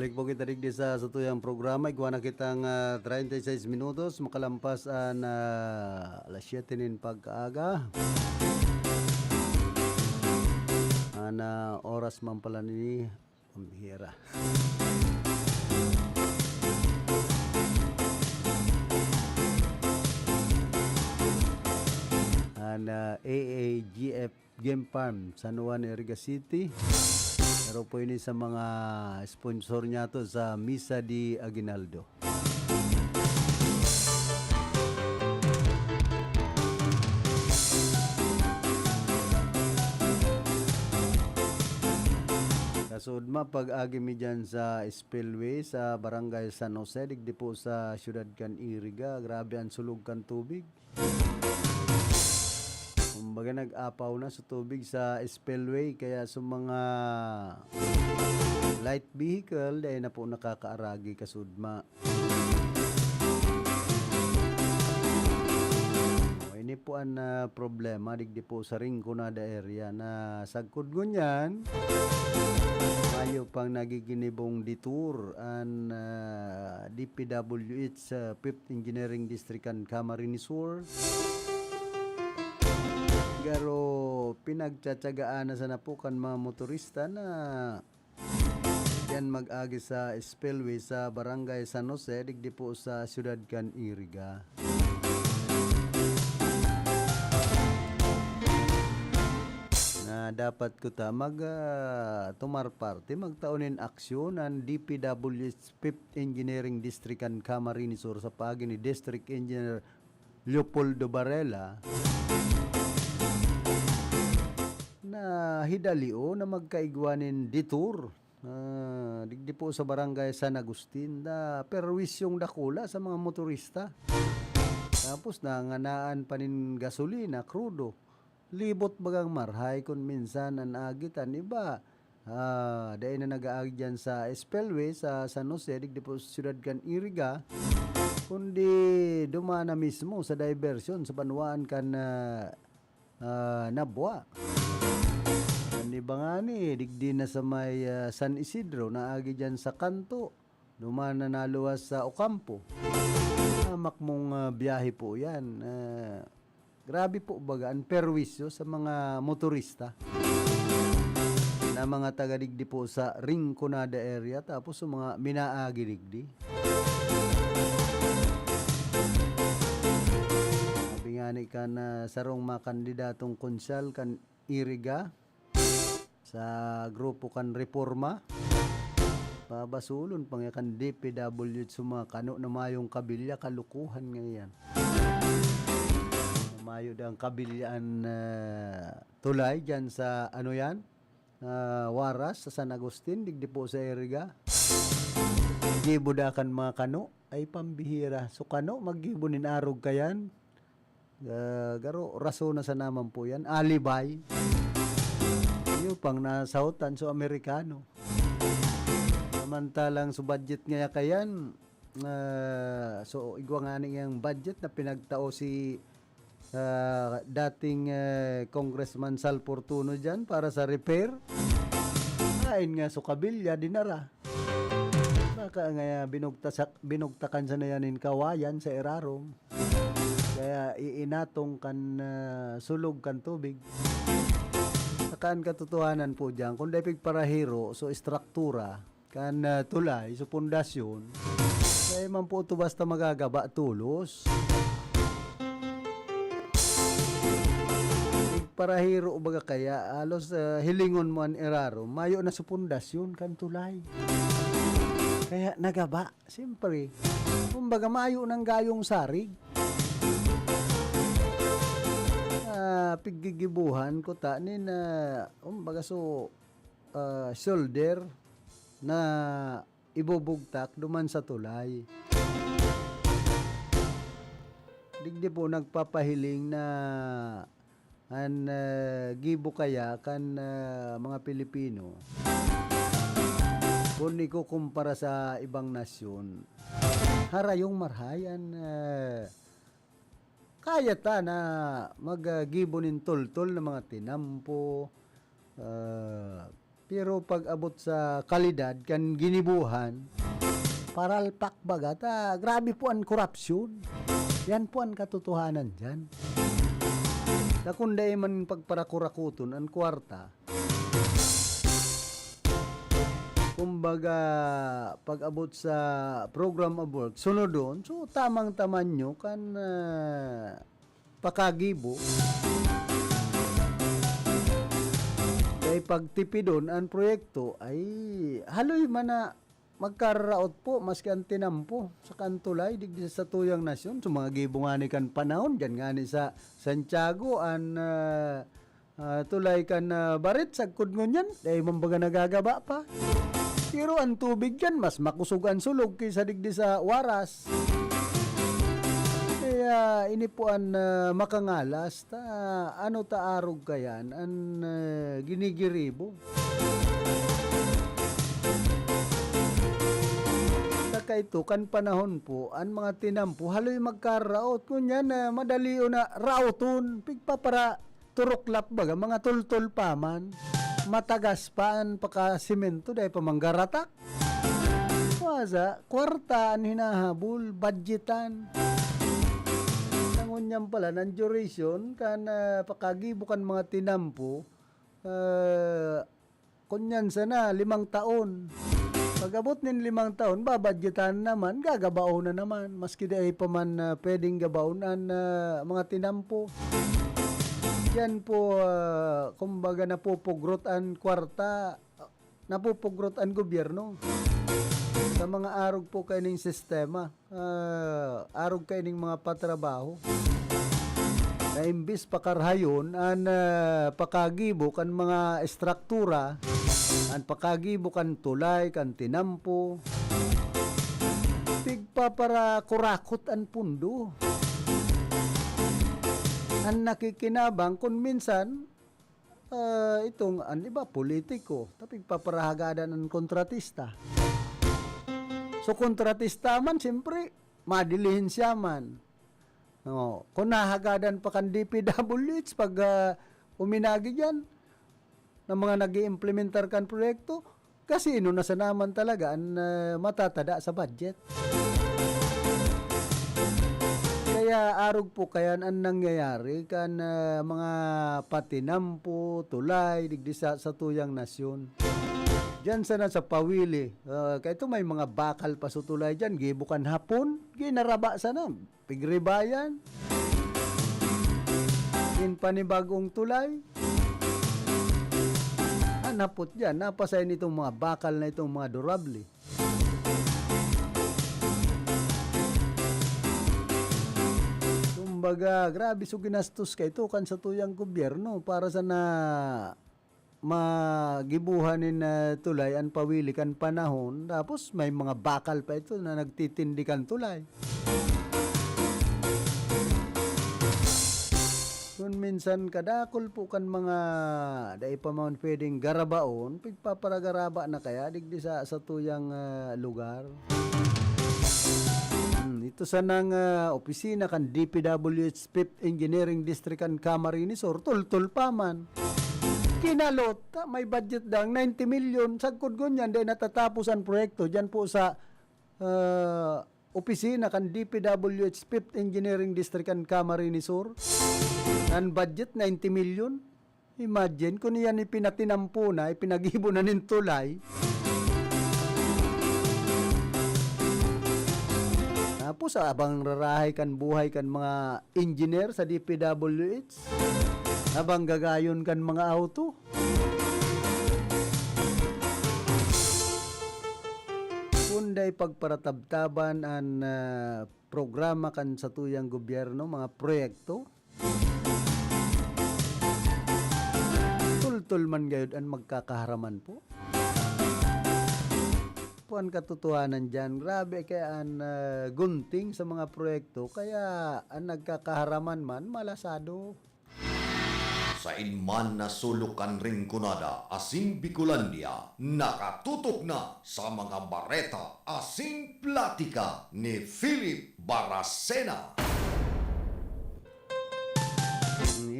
Balik po kita digdi sa satuyang programa. Igwa na kitang, ah, treinta y seis minutos makalampas an, ah, alas siyete nin pagkaaga. An, ah, oras man pala ni Pambihira. An, ah, A A G F Game Farm, San Juan, Iriga City. Pero po ini sa mga sponsor niya to sa Misa de Aguinaldo. Kasuodma, pag-agi mi dyan sa spillway sa Barangay San Jose, digdi po sa siyudad kan Iriga. Grabe ang sulog kan tubig. Kumbaga, nag-apaw na sa tubig sa spillway, kaya sa mga light vehicle, dai na po nakakaaragi kasuodma. O, ini po an, ah, problema digdi po sa Rinconada area na sagkod ngunyan, mayo pang nagiginibong detour an, ah, D P W H sa Fifth Engineering District kan Camarines Sur. Garo pinagtsatsagaan na sana po kan mga motorista na diyan mag-agi sa spillway sa Barangay San Jose, digdi po sa siyudad kan Iriga. Na dapat kuta mag, ah, tumar parte, magtao nin aksyon an D P W H Fifth Engineering District kan Camarines Sur sa paagi ni District Engineer Leopoldo Varela, na hidalio na magkaigwa nin detour, ah, digdi po sa Barangay San Agustin, na perwisyong dakula sa mga motorista. Tapos nanganaan pa nin gasolina, krudo. Libot bagang marahay kun minsan an agi ta an iba, ah, dai na nag-aagi diyan sa spillway sa San Jose, digdi po sa siyudad kan Iriga, kundi duman na mismo sa diversyon sa banwaan kan, ah, ah, Nabua. An iba ngani, digdi na sa may, ah, San Isidro, naagi diyan sa kanto. Duman na naluwas sa Ocampo. Hamak mong, ah, biyahe po yan. Ah, grabe po baga an perwisyo sa mga motorista na mga taga digdi po sa Rinconada area, tapos sa mga minaagi digdi. Sabi nga ni kan, ah, sarong mga kandidatong konsyal kan Iriga, sa grupo kan Reforma. Pabasulon pa nga kan D P W H sa mga kano na mayong kabilya, kalukuhan nga iyan. Mayo dang kabilya an, ah, tulay diyan sa, ano yan? Ah, Waras, sa San Agustin, digdi po sa Iriga. Gibo da kan mga kano, ay pambihira. So, kano, maggibo nin arog kayan? Ah, garo, rason na sana man po yan. Alibi. Iyo pang nasahotan so Amerikano. Samantalang so budget ngaya kayan, ah, so igwa ngani yang budget na pinagtao si, ah, dating, eh, Congressman Sal Fortuno diyan para sa repair. Lain nga so kabilya, dinara. Baka nga binugtasak-, binugtakan sana yan nin kawayan sa irarom. Kaya iinatong kan, ah, sulog kan tubig. Saka an katotohanan po diyan, kung dai pigparahiro, so, estruktura kan, ah, tulay, so, pundasyon, dai man po ito basta magagaba tolos. Pigparahiro baga kaya, halos, ah, hilingon mo an irarom, mayo na sa pundasyon kan tulay. Kaya nagaba. Siyempre, kumbaga, mayo nang gayong sarig. Ah, piggigibuhan ko ta nin, ah, kumbaga, so, ah, shoulder na ibubugtak duman sa tulay. digdi po nagpapahiling na an, ah, gibo kaya kan, ah, mga Pilipino, kun ikukumpara sa ibang nasyon, harayong marahay an, ah, kaya ta na mag, ah, gibo nin toltol na mga tinampo, ah, pero pag-abot sa kalidad kan ginibohan, paralpak baga ta, grabe po an korapsyon. Yan po an katotohanan diyan. Ta kun dai man pagparakorakoton an kwarta, kumbaga, pag-abot sa program of work, sunodon, so tamang-tama nyo kan, ah, pakagibo. Kay pagtipidon an proyekto ay haloy man na magkararaot po maski an tinampo saka an tulay digdi sa satuyang nasyon. So, mga gibo ngani kan panahon, diyan ngani sa Santiago, an, ah, ah, tulay kan, ah, Barit, sagkod ngunyan, dai man baga nagagaba pa. Pero an tubig diyan, mas makosog an sulog kaysa digdi sa Huaras. Kaya ini po an, ah, makangalas. Ta, ano ta arog kayan an, ah, ginigiribo? Ta kaito, kan panahon po, an mga tinampo, haloy magkararaot. Ngunyan, ah, madali o na raoton, pigpapara turuklap baga, mga tultol pa man. Matagas pa an pakasemento, dai pa manggaratak. Wasa, kwarta an hinahabol, budgetan. Ngunyan pala, an duration kan, ah, pakagibo kan mga tinampo, ah, kunyan sana, limang taon. Pag-abot nin limang taon, babadgetan naman, gagabaon na naman. Maski dai pa man, ah, pwedeng gabaon an, ah, mga tinampo. Yan po, ah, kumbaga, napupugrot an kwarta, napupugrot an gobyerno sa mga arog po kaining sistema, ah, arog kaining mga patrabaho, na imbis pakarhayon an, ah, pakagibo kan mga estruktura, an pakagibo kan tulay, kan tinampo, pigpaparakurakot an pundo. An nakikinabang kun minsan, ah, itong, an iba, politiko, ta pigpaparahagadan an kontratista. So, kontratista man, siyempre, madilihensya man. O, kun nahagadan pa kan D P W H pag, ah, uminagi diyan, ng mga nag-iimplementar kan proyekto, kasino na sana man talaga an, ah, matatada sa budget? Kaya arog po kayan an nangyayari kan, ah, mga patinampo, tulay, digdi sa satuyang nasyon. Diyan sana sa Pawili, ah, kaito may mga bakal pa sa tulay diyan, gibo kan Hapon, ginaraba sana. Pigribayan. In panibagong tulay. An hapot diyan, napasay nitong mga bakal na itong mga durable. Kumbaga, grabe so ginastos kaito kan satuyang gobyerno para sana magibuhan nin, ah, tulay an Pawili kan panahon, tapos may mga bakal pa ito na nagtitindi kan tulay. Kun minsan kadakul po kan mga dai pa man pwedeng garabaon, pigpaparagaraba na kaya digdi sa satuyang, ah, lugar. Hmm, ito sanang, ah, opisina kan D P W H Fifth Engineering District kan Camarines Sur, tultol pa man. Kinalot, ta may budget dang ninety milyon, sagkod ngunyan, dai natatapos an proyekto diyan po sa, ah, opisina kan D P W H Fifth Engineering District kan Camarines Sur. An budget, ninety milyon. Imagine, kun iyan ipinatinampo na, ipinagibo na nin tulay. Tapos, abang rarahay kan buhay kan mga engineer sa D P W H. Abang gagayon kan mga auto. Kun dai pagparatabtaban an, ah, programa kan satuyang gobyerno, mga proyekto, tultol man gayod an magkakaharaman po. po an katotohanan diyan. Grabe kaya an, ah, gunting sa mga proyekto, kaya an nagkakaharaman man, malasado. Sain man na sulok kan Rinconada asin Bicolandia, nakatutok na sa mga bareta asin platika ni Philip Baracena.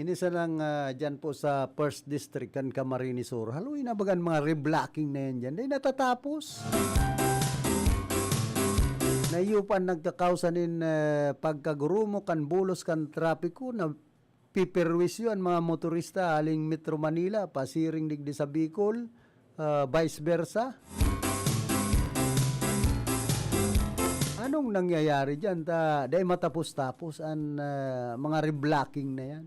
Ini sanang, ah, dyan po sa First District kan Camarines Sur. Haloy na baga an mga reblocking na yan dyan. Di natatapos. Naiyo pa an nagkakausa nin, ah, pagkagurumo kan bulos kan trapiko na piperwisyo an mga motorista aling Metro Manila pasiring digdi sa Bicol, ah, vice versa. Anong nangyayari diyan ta dai matapos-tapos an, ah, mga reblocking na yan?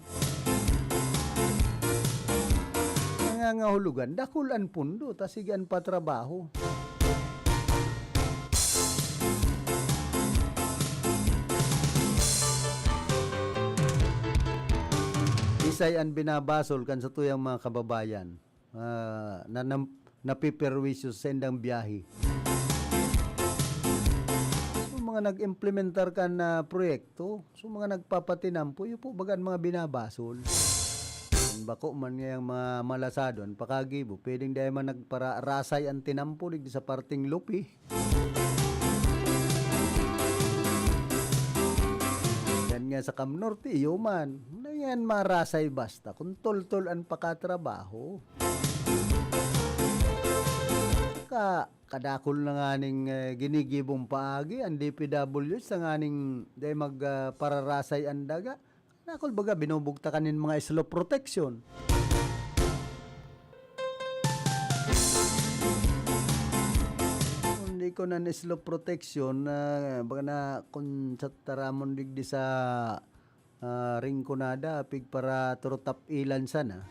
Nangangahulugan, dakul an pundo, ta sige an patrabaho. Isay an binabasol kan satuyang mga kababayan, ah, na nam-, napiperwisyo sa saindang biyahe. So, mga nag-implementar kan, ah, proyekto, so, mga nagpapatinampo, yun po baga an mga binabasol. Kun bako man ngayang mga malasado an pakagibo, pwedeng dai man nagpararasay an tinampo digdi sa parteng Lupi. Yan nga sa Cam Norte, iyo man. Na yan marasay basta kun toltol an pakatrabaho. Ka-, kadakul na nganing, eh, ginigibong paagi an D P W H sa nganing dai mag, ah, pararasay an daga. Nakul baga, binubugtakan nin mga slope protection. Kung di ko na slope protection, ah, baga na kung sa taramon digdi sa, ah, Rinconada, pigpara turutap ilan sana.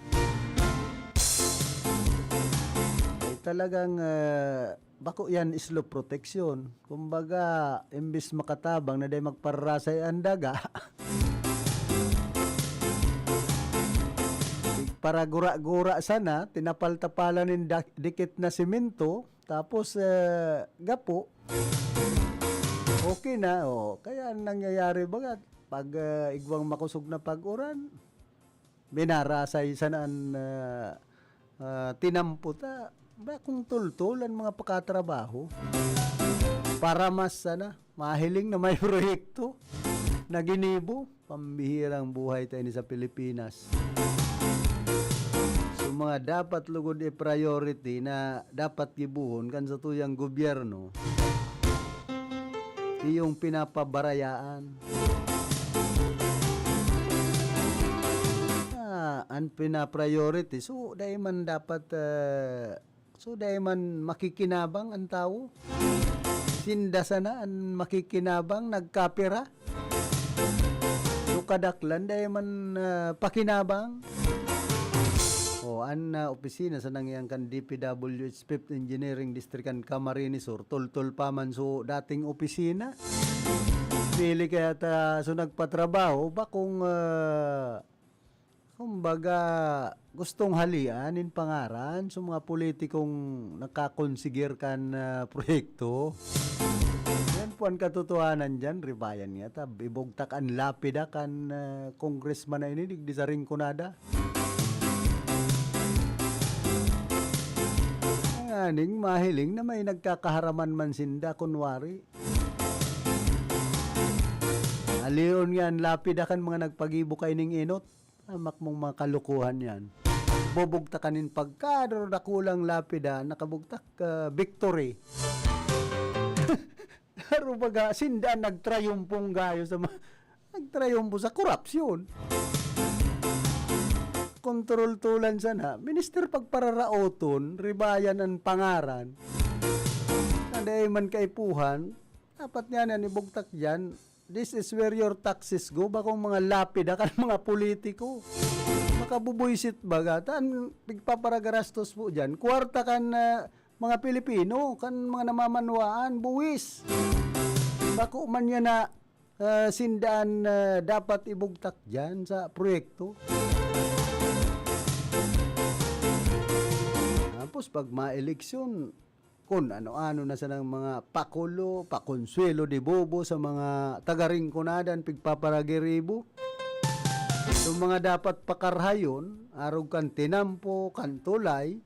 Ay talagang, ah, bako yan slope protection. Kumbaga, imbis makatabang na dai magpararasay an daga, paragura-gura sana, tinapal-tapalan nin da-, dikit na semento, tapos, eh, gapo, okay na. Oh. Kaya ang nangyayari baga, pag, eh, igwang makosog na pag-uran, minarasay sana an, ah, ah, tinampo ta. Bakong toltol an mga pakatrabaho. Para mas sana, mahiling na may proyekto na ginibo. Pambihirang buhay ta ini sa Pilipinas. So, mga dapat lugod i-priority na dapat gibohon kan satuyang gobyerno, iyong pinapabarayaan. Ah, an pina-priority, so, dai man dapat, ah, so, dai man makikinabang an tawo. Sinda sana an makikinabang, nagkapira. So, kadaklan, dai man, ah, pakinabang. O, an, ah, opisina sana ngani kan D P W H Fifth Engineering District kan Camarines Sur, toltol pa man so dating opisina. Pili kaya ta so nagpatrabaho, bakong, ah, kumbaga, gustong halian nin pangaran sa mga politikong nakakonsigir kan, ah, proyekto. Yan po ang katotohanan diyan, ribayan nga ta, ibugtak an lapida kan, ah, congressman na ini, digdi sa Rinconada. Nganing mahiling na may nagkakaharaman man sinda, kunwari. Halion nga an lapida kan mga nagpagibo kaining enot. Hamak mong mga kalokohan yan. Bubugtakan nin pagkadaro dakulang lapida, nakabugtak, ah, victory. Pero baga, sinda nagtrayumpong gayo sa ma-, nagtrayumpo sa korupsyon. Kontrol tulan sana, minister pagpararaoton, ribayan an pangaran. Na dai man kaipuhan, dapat nga na nibugtak dyan, "This is where your taxes go." Bakong mga lapida kan mga politiko. Makabubuisit baga. Tan, pigpaparagarastos po dyan. Kwarta kan, ah, mga Pilipino, kan mga namamanwaan, buwis. Bako man yan na, ah, sindaan, ah, dapat ibugtak dyan sa proyekto. Tapos, pag ma-eleksyon, kun ano-ano na sanang mga pakulo, pakonsuelo de bobo sa mga taga-Rinconada an pigpaparagiribo. Yung mga dapat pakarhayon, arog kan tinampo, kan tulay,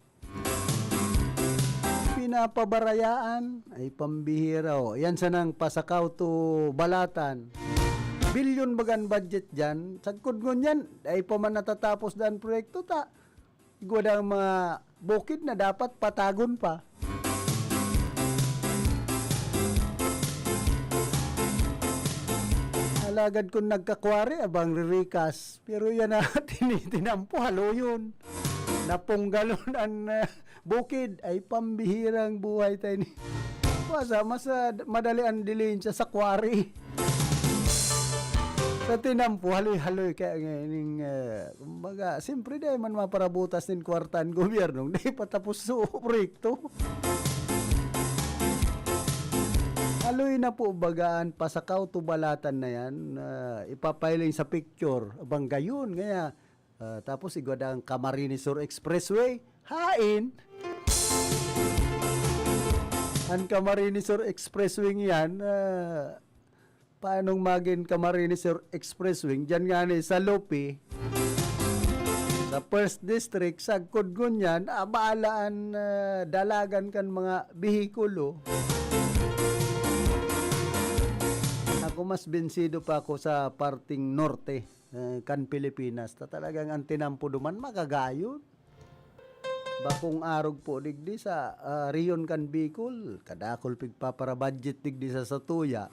pinapabarayaan, ay pambihira, oh. Yan sanang Pasakaw to Balatan. Bilyon baga an budget diyan. Sagkod ngunyan, ay pa man natatapos dan proyekto ta. Igwa daang mga bukid na dapat patagon pa. Alagad kung nagkakwari, abang ririkas. Pero yan na, tinitinampo, haloyon. Napunggalon an, ah, bukid. Ay, pambihirang buhay tayo ni. Wasa, mas, ah, madali ang dilihensya sa quarry. Sa tinampo, haloy-haloy. Kaya nga, ining, ah, kumbaga, siyempre, dahil man maparabutas nin kwarta ang gobyerno, di pa tapos sa proyekto. Haloy na po, bagaan, Pasakaw to Balatan na yan. Ah, ipapahiling sa picture. Abang gayon, kaya, ah, tapos igwa daang Camarines Sur Expressway. Hain! Ang Camarines Sur Expressway yan, ah, paanong magin Camarines Sur Expressway? Diyan nga ni sa Lupi, sa First District, sagkod ngunyan, abala an, ah, dalagan kan mga behikulo. Ako, mas bensido pa ako sa parting norte, eh, kan Pilipinas. Ta talagang ang tinampo duman, magagayon. Bakong arog po digdi sa, ah, rehiyon kan Bicol, kadakul pigpapara-budget digdi sa satuya.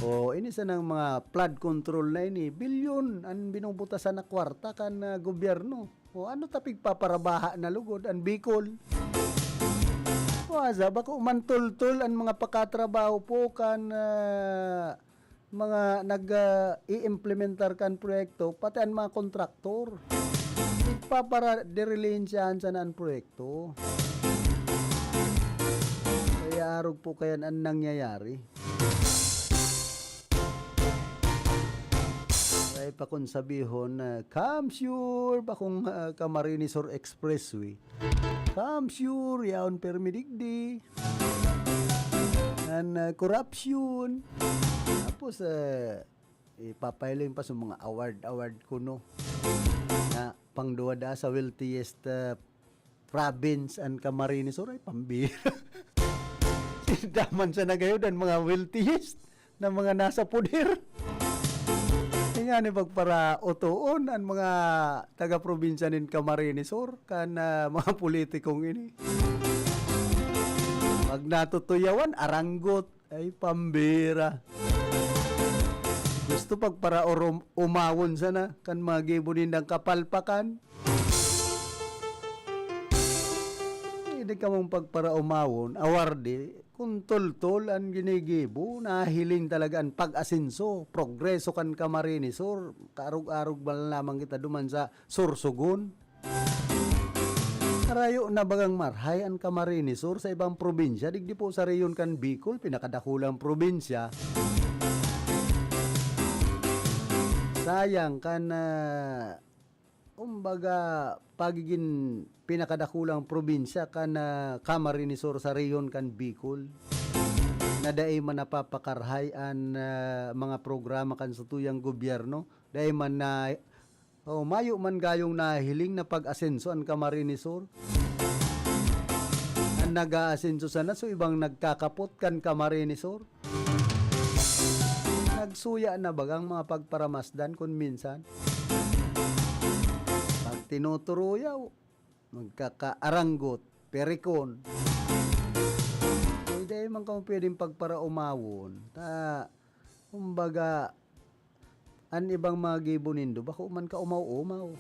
O, ini sanang mga flood control na ini, bilyon an binubutasan na kwarta kan, ah, gobyerno. O, ano ta pigpaparabaha na lugod an Bicol? O, asa, bako mantultol an mga pakatrabaho po kan, ah, mga nag, ah, i-implementar kan proyekto, pati an mga kontraktor. Ipaparadirilinsyahan sana an proyekto. Kaya arog po kayan an nangyayari. Kaya pa kung sabihon na, "Come sure, bakong, ah, Camarines Sur Expressway." Come sure, yaon permi digdi. An, ah, korapsyon. Tapos, ah, ipapahiling pa sa mga award-award kuno. Na pangduwa daa sa wealthiest, ah, province an Camarines Sur, ay pambira. Sinda man sa nagayod an mga wealthiest na mga nasa poder. Kaya ni pagparaotoon an mga taga-probinsya nin Camarines Sur kan, ah, mga politikong ini. Pag natutuyawan, aranggot. Ay, pambira. Gusto pagparaorom-, umawon sana kan mga gibo nindang kapalpakan. Pwede ka mong pagparaumawon, awarde, kung toltol an ginigibo, nahiling talaga an pag-asenso, progreso kan Camarines Sur. Kaarog-arog man lamang kita duman sa Sorsogon. Karayo na bagang marhay an Camarines Sur sa ibang probinsya, digdi po sa rehiyon kan Bicol, pinakadakulang probinsya. Sayang kan, ah, kumbaga, pagigin pinakadakulang probinsya kan, ah, Camarines Sur sa rehiyon kan Bicol, na dai man napapakarhay an, ah, mga programa kan satuyang gobyerno, dai man na, o mayo man gayong nahiling na pag-asenso an Camarines Sur. An nag-aasenso sana, so ibang nagkakapot kan Camarines Sur. Nagsuya na bagang mga pagparamasdan kun minsan. Pag tinuturuyaw, magkakaaranggot, perikon. Kaya dai man kamo pwedeng pagparaumawon. Ta, kumbaga, an ibang mga gibo nindo, bako man ka umaw-umaw.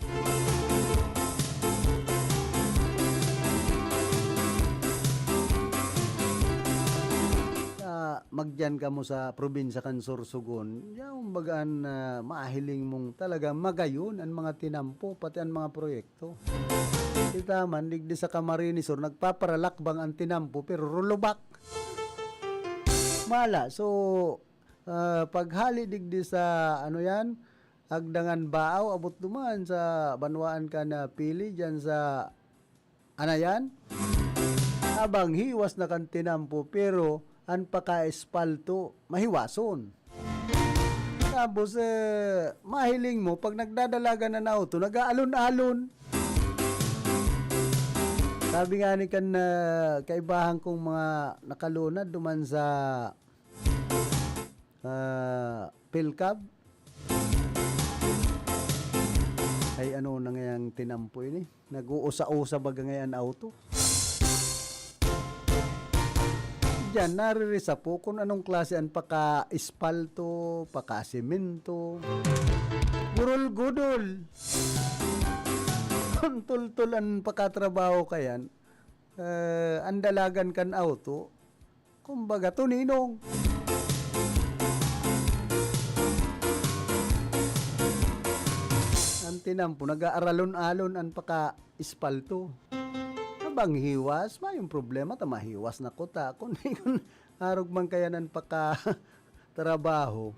Sa, magdiyan kamo sa probinsya kan Sorsogon, yaon baga an, ah, mahiling mong talaga magayon an mga tinampo, pati an mga proyekto. Kita man, digdi sa Camarines Sur, nagpaparalakbang an tinampo, pero rulubak. Mala, so, ah, paghali digdi sa, ano yan, Agdangan Baaw, abot duman sa banwaan kan, ah, Pili, dyan sa Anayan. Abang hiwas na kan tinampo, pero an paka-espalto, mahiwason. Tapos, eh, mahiling mo, pag nagdadalagan an auto, nag-aalon-alon. Sabi nga ni kan, ah, kaibahan kong mga nakalunad duman sa, ah, Pilcab, ay, ano na ngayang tinampo ini? Nag-uusa-usa baga ngayon an auto. Diyan, naririsapo kung anong klase an paka-espalto, paka-semento. Gurul-gudol. Kung tultol an pakatrabaho kayan, eh, an dalagan kan auto, kumbaga, tuninong. An tinampo, nag-aaralon-alon an paka-espalto. Abang hiwas, mayong problema ta mahiwas na kuta. Kun, kun arog man kaya nan paka-trabaho,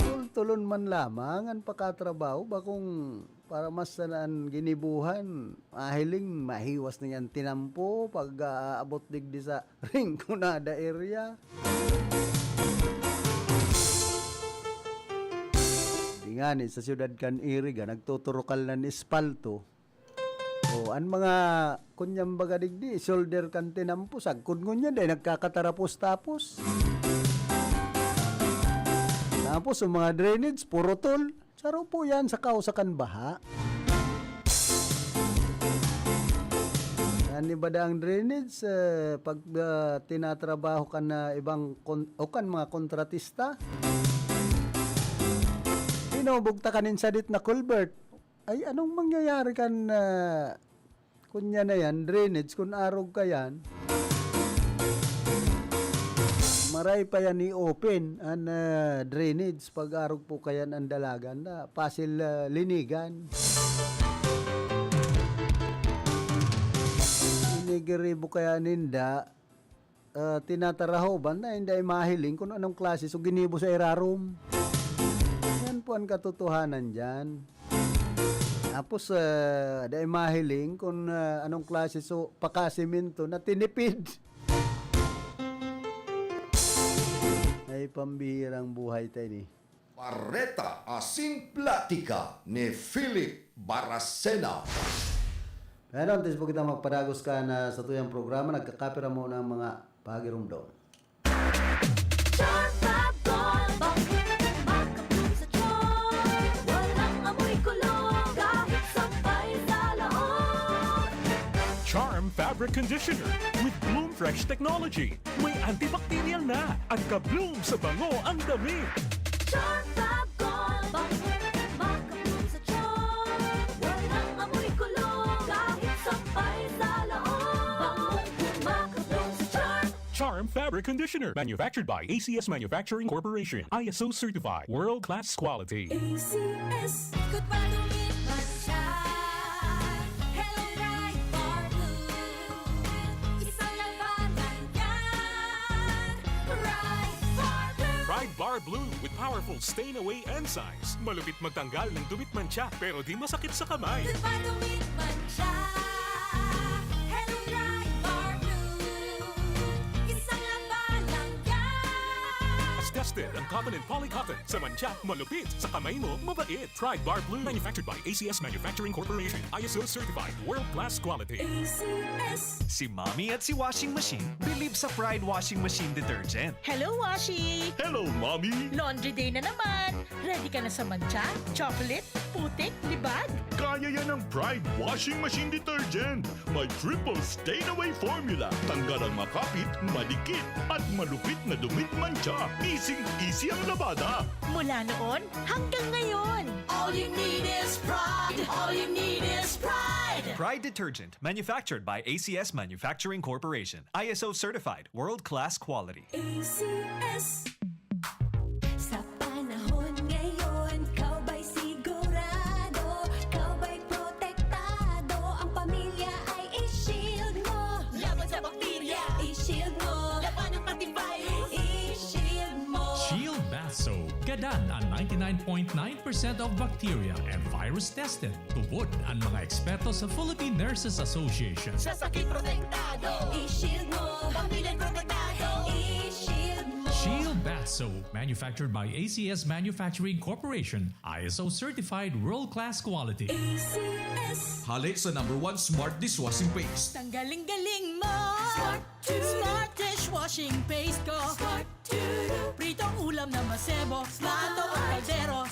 tultulon man lamang an pakatrabaho, bakong para mas sana an ginibuhan, mahiling mahiwas na yan tinampo pag aabot digdi sa Rinconada area. Di ngani, sa siyudad kan Iriga, nagtuturukal nan espalto. O, an mga, kunyang baga digdi, shoulder kan tinampo, sagkod ngunyan, dahil nagkakatarapos-tapos. Tapos, ang mga drainage, puro tol. Saro po yan sa kausa kan baha. An iba daang drainage, eh, pag, ah, tinatrabaho kan, ah, ibang kon-, o kan mga kontratista, binubugtakan nin sadit na culvert. Ay, anong mangyayari kan, ah, kunya na yan, drainage, kun arog ka yan? Maray pa yan i-open an, ah, drainage pag arog po kayan an dalagan na Pasil, ah, Linigan. Inigiribo kaya ninda, ah, tinatarahoban na hindi ay mahiling kung anong klase so ginibo sa irarom. Yan po ang katotohanan dyan. Tapos, ah, dai mahiling kung, ah, anong klase so pakasemento na tinipid. Ay, pambihirang buhay ta ini. Bareta asin platika ni Philip Baracena. Pero antes po kita magpadagos kan satuyang programa, nagkakapira muna ang mga pagirumdom. Charm Fab Gold, bakit makabloom sa charm? Walang amoy kulog, kahit sampay sa loob. Charm Fabric Conditioner with Bloom Fresh Technology. May antibacterial na at ka-bloom sa bango ang damit. Charm Fab Gold, bakit makabloom sa charm? Walang amoy kulog, kahit sampay sa loob. Bangong makabloom sa charm. Charm Fabric Conditioner, manufactured by A C S Manufacturing Corporation, I S O certified, world-class quality. A C S. Good pa dumit man siya. Hello, Pride Bar Blue. Isang labanan yan. Pride Bar Blue. Pride Bar Blue with powerful stain away enzymes. Malupit magtanggal ng dumit mantsa, pero di masakit sa kamay. Good pa dumit man siya. Hello, Pride Bar Blue. Isang labanan yan. Tested ang cotton and poly cotton. Sa mantsa, malupit. Sa kamay mo, mabait. Pride Bar Blue. Manufactured by A C S Manufacturing Corporation. I S O certified. World class quality. A C S. Si Mommy at si Washing Machine believe sa Pride Washing Machine Detergent. Hello, Washi! Hello, Mommy! Laundry day na naman! Ready ka na sa mantsa, chocolate, putik, libag? Kaya yan ng Pride Washing Machine Detergent. May triple stain away formula. Tanggal ang makapit, madikit, at malupit na dumit mantsa. Easy-easy ang labada. Mula noon hanggang ngayon. All you need is Pride. All you need is Pride. Pride Detergent, manufactured by A C S Manufacturing Corporation. I S O certified, world-class quality. A C S. Sa panahon ngayon, ikaw ba'y sigurado? Ikaw ba'y protektado? Ang pamilya ay i-shield mo. Laban sa bakterya, i-shield mo. Laban ng pati virus, i-shield mo. Shield Bath Soap. Kada Yan ang ninety-nine point nine percent of bacteria and virus tested. Tubod ang mga eksperto sa Philippine Nurses Association. Sa sakit protektado. I-shield mo. Pamilya protektado. I-shield mo. Shield Bath Soap, manufactured by A C S Manufacturing Corporation, I S O certified world-class quality. A C S. Hale sa number one smart dishwashing paste. Tanggaling-galing mo. Smart dishwashing paste ko. Pritong ulam na masebo, plato o kaldero.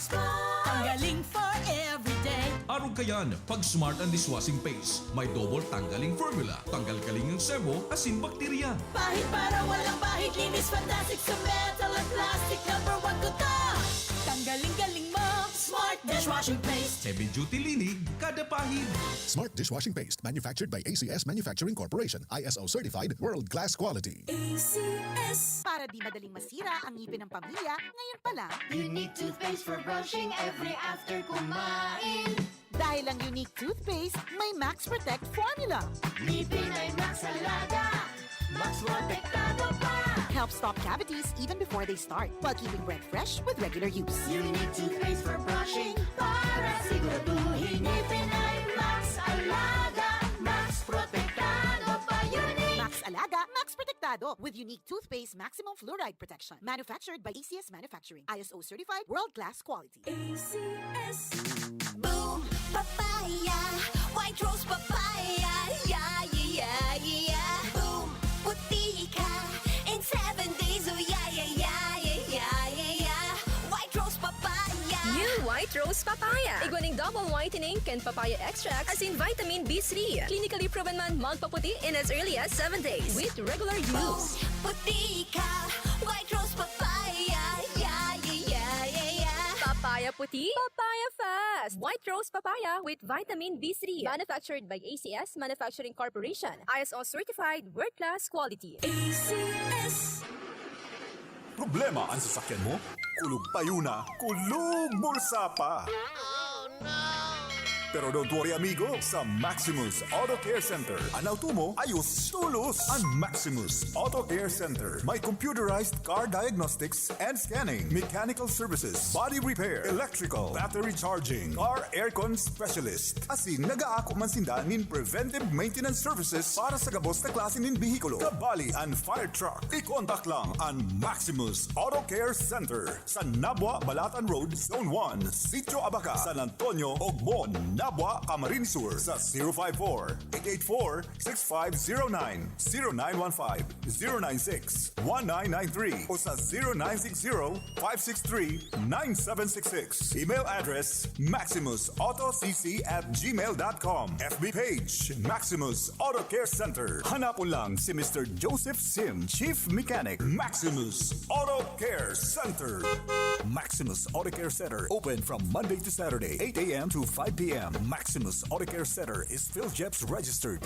Tanggaling for everyday. Arog kayan, pag smart ang dishwashing paste, may double tanggaling formula. Tanggal kaling ang sebo, asin bakterya. Pahid para walang bahid, linis fantastic sa metal at plastic. Number one ko to. Tanggaling-galing mo. Smart dishwashing paste. Heavy duty linig, kada pahid. Smart dishwashing paste, manufactured by A C S Manufacturing Corporation, I S O certified, world-class quality. A C S. Para di madaling masira ang ngipin ng pamilya, ngayon pa lang. Unique toothpaste for brushing every after kumain. Dahil ang Unique Toothpaste may Max Protect Formula. Ngipin ay Max Alaga. Max Protektado pa. Helps stop cavities even before they start, while keeping breath fresh with regular use. Unique toothpaste for brushing para siguraduhin ngipin ay Max Alaga. Max Protektado pa. Unique. Max Alaga, Max Protektado with Unique Toothpaste Maximum Fluoride Protection. Manufactured by A C S Manufacturing. I S O certified, world-class quality. A C S. Boom! Papaya! White Rose Papaya! Yeah, yeah, yeah, yeah! Boom! Puti ka! In seven days, oh yeah, yeah, yeah, yeah, yeah, yeah, yeah! White Rose Papaya! New White Rose Papaya. Igwa ning double whitening kan papaya extract asin vitamin B three. Clinically proven man magpaputi in as early as seven days with regular use. Puti ka! White Rose Papaya! Yeah, yeah, yeah, yeah, yeah! Papaya puti, papaya fast. White Rose Papaya with vitamin B three. Manufactured by A C S Manufacturing Corporation. I S O certified, world-class quality. A C S. Problema an sasakyan mo? Kulog payo na, kulog bulsa pa! Pero don't worry, amigo. Sa Maximus Auto Care Center, an auto mo ayos tolos. An Maximus Auto Care Center may computerized car diagnostics and scanning, mechanical services, body repair, electrical, battery charging, car aircon specialist. Asin nagaako man sinda nin preventive maintenance services para sa gabos na klase nin behikulo. Kabali an fire truck. I-contact lang an Maximus Auto Care Center sa Nabua, Balatan Road, Zone one, Sitio Abaca, San Antonio, Ogmon, Nabua, Camarines Sur sa zero five four, eight eight four, six five zero nine, zero nine one five, zero nine six, one nine nine three o sa zero nine six zero, five six three, nine seven six six. Email address, maximus auto c c at gmail dot com. F B page, Maximus Auto Care Center. Hanapon lang si Mister Joseph Sim, Chief Mechanic, Maximus Auto Care Center. Maximus Auto Care Center, open from Monday to Saturday, eight a.m. to five p.m. Maximus Auto Care Center is PhilGEPS registered.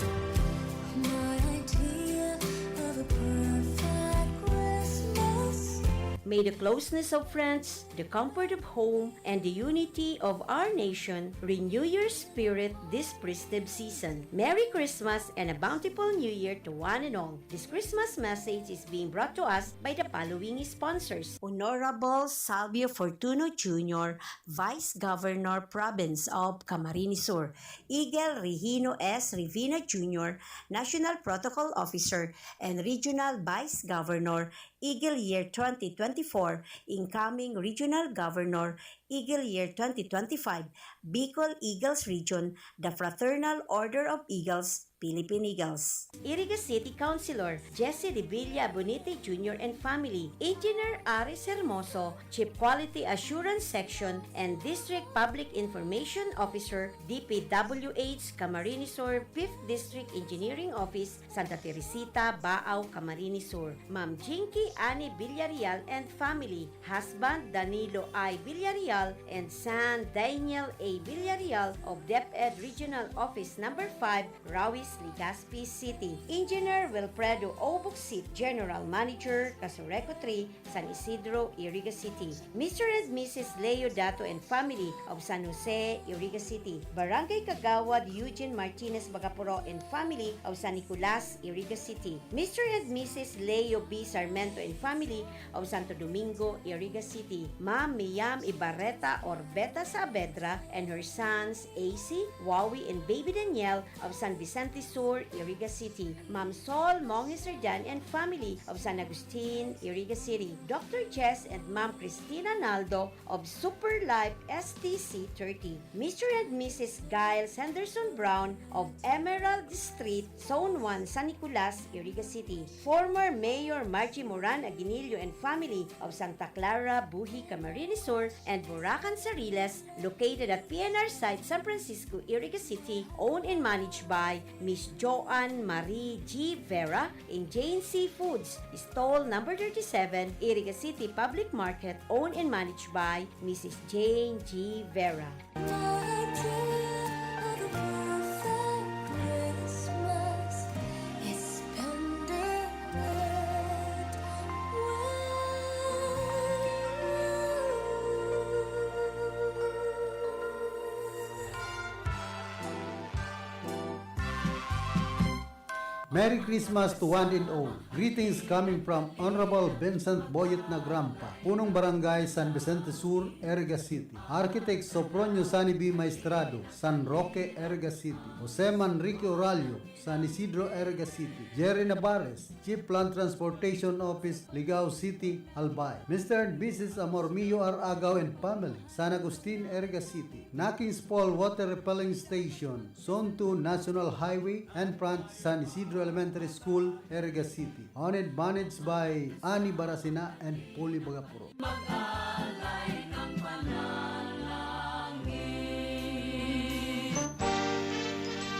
My idea of a perfect Christmas. May the closeness of friends, the comfort of home, and the unity of our nation renew your spirit this festive season. Merry Christmas and a bountiful New Year to one and all. This Christmas message is being brought to us by the following sponsors. Honorable Salvio Fortuno Junior, Vice Governor, Province of Camarines Sur. Igel Regino S. Revina Junior, National Protocol Officer and Regional Vice Governor, Igel Year twenty twenty-four, incoming Regional Governor, Igel Year twenty twenty-five, Bicol Eagles Region, the Fraternal Order of Eagles, Philippine Eagles. Iriga City Councilor Jesse Revilla Bonite Junior and family, Engineer Aris Hermoso, Chief Quality Assurance Section and District Public Information Officer, D P W H Camarines Sur, Fifth District Engineering Office, Santa Teresita, Baao, Camarines Sur. Ma'am Jinky Annie Villarreal and family, husband Danilo I. Villarreal and son Daniel A. Villarreal of DepEd Regional Office Number five, Rawi Legazpi City. Engineer Wilfredo O. Bucsit, General Manager, Casureco three, San Isidro, Iriga City. Mister and Missus Leo Dato and family of San Jose, Iriga City. Barangay Kagawad Eugene Martinez Bagapuro and family of San Nicolas, Iriga City. Mister and Missus Leo B. Sarmento and family of Santo Domingo, Iriga City. Ma'am Miyam Ibarreta or Beta Saavedra and her sons, A C, Wawi, and Baby Daniel of San Vicente Sur, Iriga City. Ma'am Sol Monge Serdan and family of San Agustin, Iriga City. Doctor Jess and Ma'am Christina Naldo of Super Life S T C thirty. Mister and Missus Giles Henderson Brown of Emerald Street, Zone one, San Nicolas, Iriga City. Former Mayor Margie Moran Aguinillo and family of Santa Clara, Buhi, Camarines Sur, and Buracan, Sariles, located at P N R site, San Francisco, Iriga City, owned and managed by Miss Joanne Marie G. Vera and Jane Seafoods, stall number thirty-seven, Iriga City Public Market, owned and managed by Missus Jane G. Vera. Merry Christmas to one and all. Greetings coming from Honorable Vincent Boyet Nagrampa, Punong Barangay San Vicente Sur, Iriga City. Architect Sopronio Sani B. Maestrado, San Roque, Iriga City. Jose Manrique Oralio, San Isidro, Iriga City. Jerry Navarez, Chief Land Transportation Office, Ligao City, Albay. Mister and Missus Amor Mio R. Agaw and family, San Agustin, Iriga City. Nakings Fall Water Refilling Station, Zone two National Highway, and front San Isidro Elementary School, Iriga City. Owned and managed by Ani Barasina and Puli Bagapuro.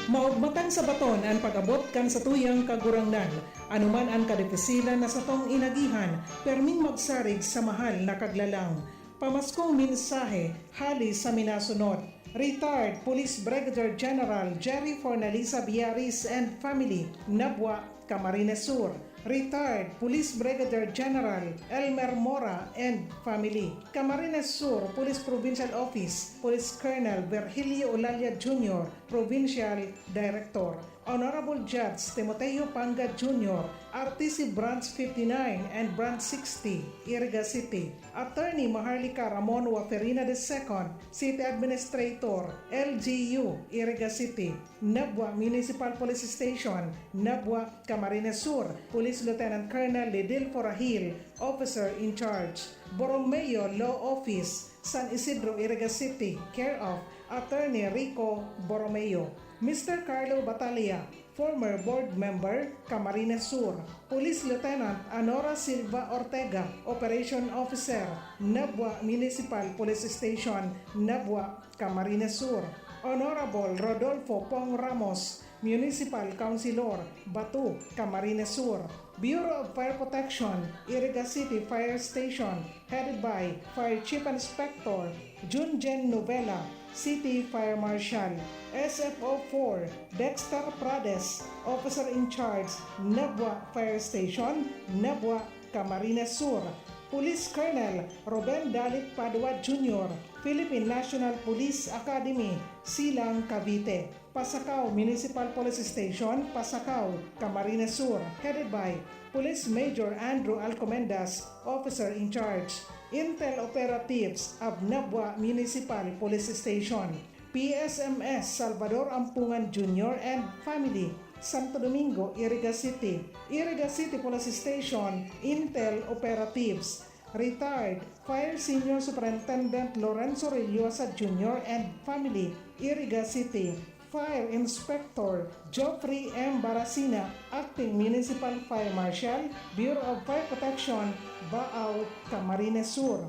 Maugmatan sa baton an pag-abot kan satuyang Kagurangnan. Anoman an kadipisilan na satong inagihan, perming magsarig sa mahal na Kaglalang. Pamaskong mensahe hali sa minasunod. Retired Police Brigadier General Jerry Fornalisa Biaris and family, Nabua, Camarines Sur. Retired Police Brigadier General Elmer Mora and family, Camarines Sur Police Provincial Office, Police Colonel Virgilio Olalia Junior, Provincial Director. Honorable Judge Timoteo Panga Junior, R T C Branch fifty-nine and Branch sixty, Iriga City. Attorney Maharlika Ramon Waferina the second, City Administrator, L G U, Iriga City. Nabua Municipal Police Station, Nabua, Camarines Sur, Police Lieutenant Colonel Lidilfo Rahil, Officer in Charge. Borromeo Law Office, San Isidro, Iriga City, care of Attorney Rico Borromeo. Mister Carlo Batalla, former board member, Camarines Sur. Police Lieutenant Anora Silva Ortega, Operation Officer, Nabua Municipal Police Station, Nabua, Camarines Sur. Honorable Rodolfo Pong Ramos, Municipal Councilor, Batu, Camarines Sur. Bureau of Fire Protection, Iriga City Fire Station, headed by Fire Chief Inspector Junjen Novela, City Fire Marshal. S F O four, Dexter Prades, Officer in Charge, Nabua Fire Station, Nabua, Camarines Sur. Police Colonel Ruben Dalit Padua Junior, Philippine National Police Academy, Silang, Cavite. Pasacao Municipal Police Station, Pasacao, Camarines Sur, headed by Police Major Andrew Alcomendas, Officer in Charge. Intel Operatives of Nabua Municipal Police Station. P S M S Salvador Ampungan Junior and family, Santo Domingo, Iriga City. Iriga City Police Station, Intel Operatives. Retired Fire Senior Superintendent Lorenzo Rellosa Junior and family, Iriga City. Fire Inspector Geoffrey M. Barasina, Acting Municipal Fire Marshal, Bureau of Fire Protection, Baao, Camarines Sur.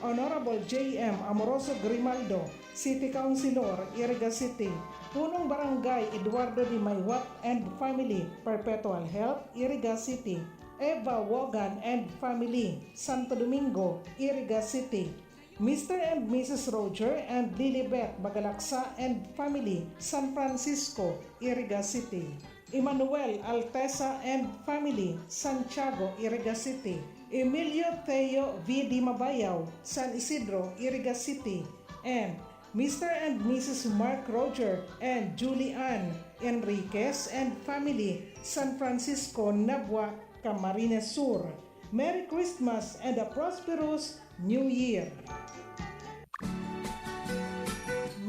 Honorable J M Amoroso Grimaldo, City Councilor, Iriga City. Punong Barangay Eduardo de Maywat and family, Perpetual Health, Iriga City. Eva Wogan and family, Santo Domingo, Iriga City. Mister and Missus Roger and Lilibet Bagalaksa and family, San Francisco, Iriga City. Emmanuel Altesa and family, Santiago, Iriga City. Emilio Theo V. Dimabayaw, San Isidro, Iriga City. And Mister and Missus Mark Roger and Julie Ann Enriquez and family, San Francisco, Nabua, Camarines Sur. Merry Christmas and a prosperous New Year!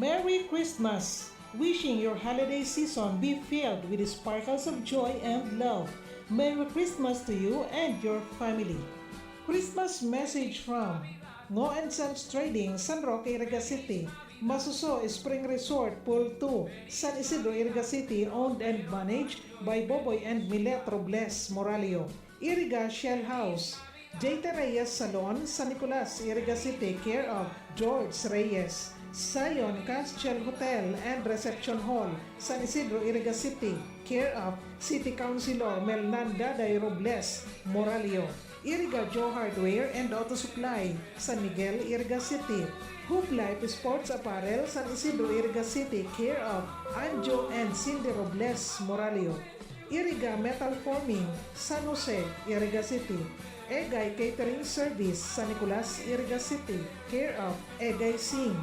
Merry Christmas! Wishing your holiday season be filled with the sparkles of joy and love. Merry Christmas to you and your family. Christmas message from Ngo and Sons Trading, San Roque, Iriga City. Masuso Spring Resort, Pool two, San Isidro, Iriga City, owned and managed by Boboy and Milet Robles Moralio. Iriga Shell House, J T Reyes Salon, San Nicolas, Iriga City, care of George Reyes. Zion Castle Hotel and Reception Hall, San Isidro, Iriga City, care of City Councilor Melnan Daday Robles Moralio. Iriga Joe Hardware and Auto Supply, San Miguel, Iriga City. Hoop Life Sports Apparel, San Isidro, Iriga City, care of Anjo and Cindy Robles Moralio. Iriga Metal Forming, San Jose, Iriga City. Egay Catering Service, San Nicolas, Iriga City, care of Egay Singh.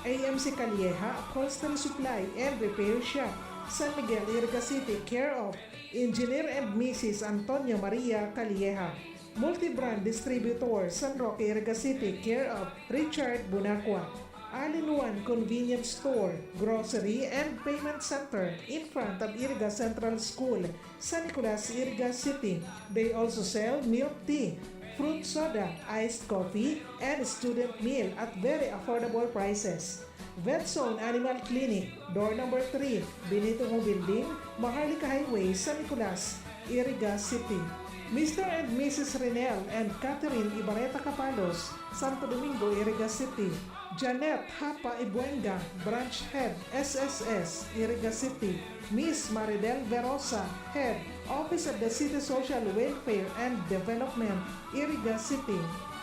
A M C Calleja Upholstery Supply and Repair Shop, San Miguel, Iriga City, care of Engineer and Missus Antonio Maria Calleja. Multi-brand distributor, San Roque, Iriga City, care of Richard Bunacua. All-in-one convenience store, grocery, and payment center in front of Iriga Central School, San Nicolas, Iriga City. They also sell milk tea, fruit soda, iced coffee, and student meal at very affordable prices. Vetzone Animal Clinic, door number three, Benito Ho Building, Maharlika Highway, San Nicolas, Iriga City. Mister and Missus Renel and Catherine Ibareta Capalos, Santo Domingo, Iriga City. Janet Hapa Ibuenga, Branch Head, S S S, Iriga City. Miss Maridel Verosa, Head, Office of the City Social Welfare and Development, Iriga City.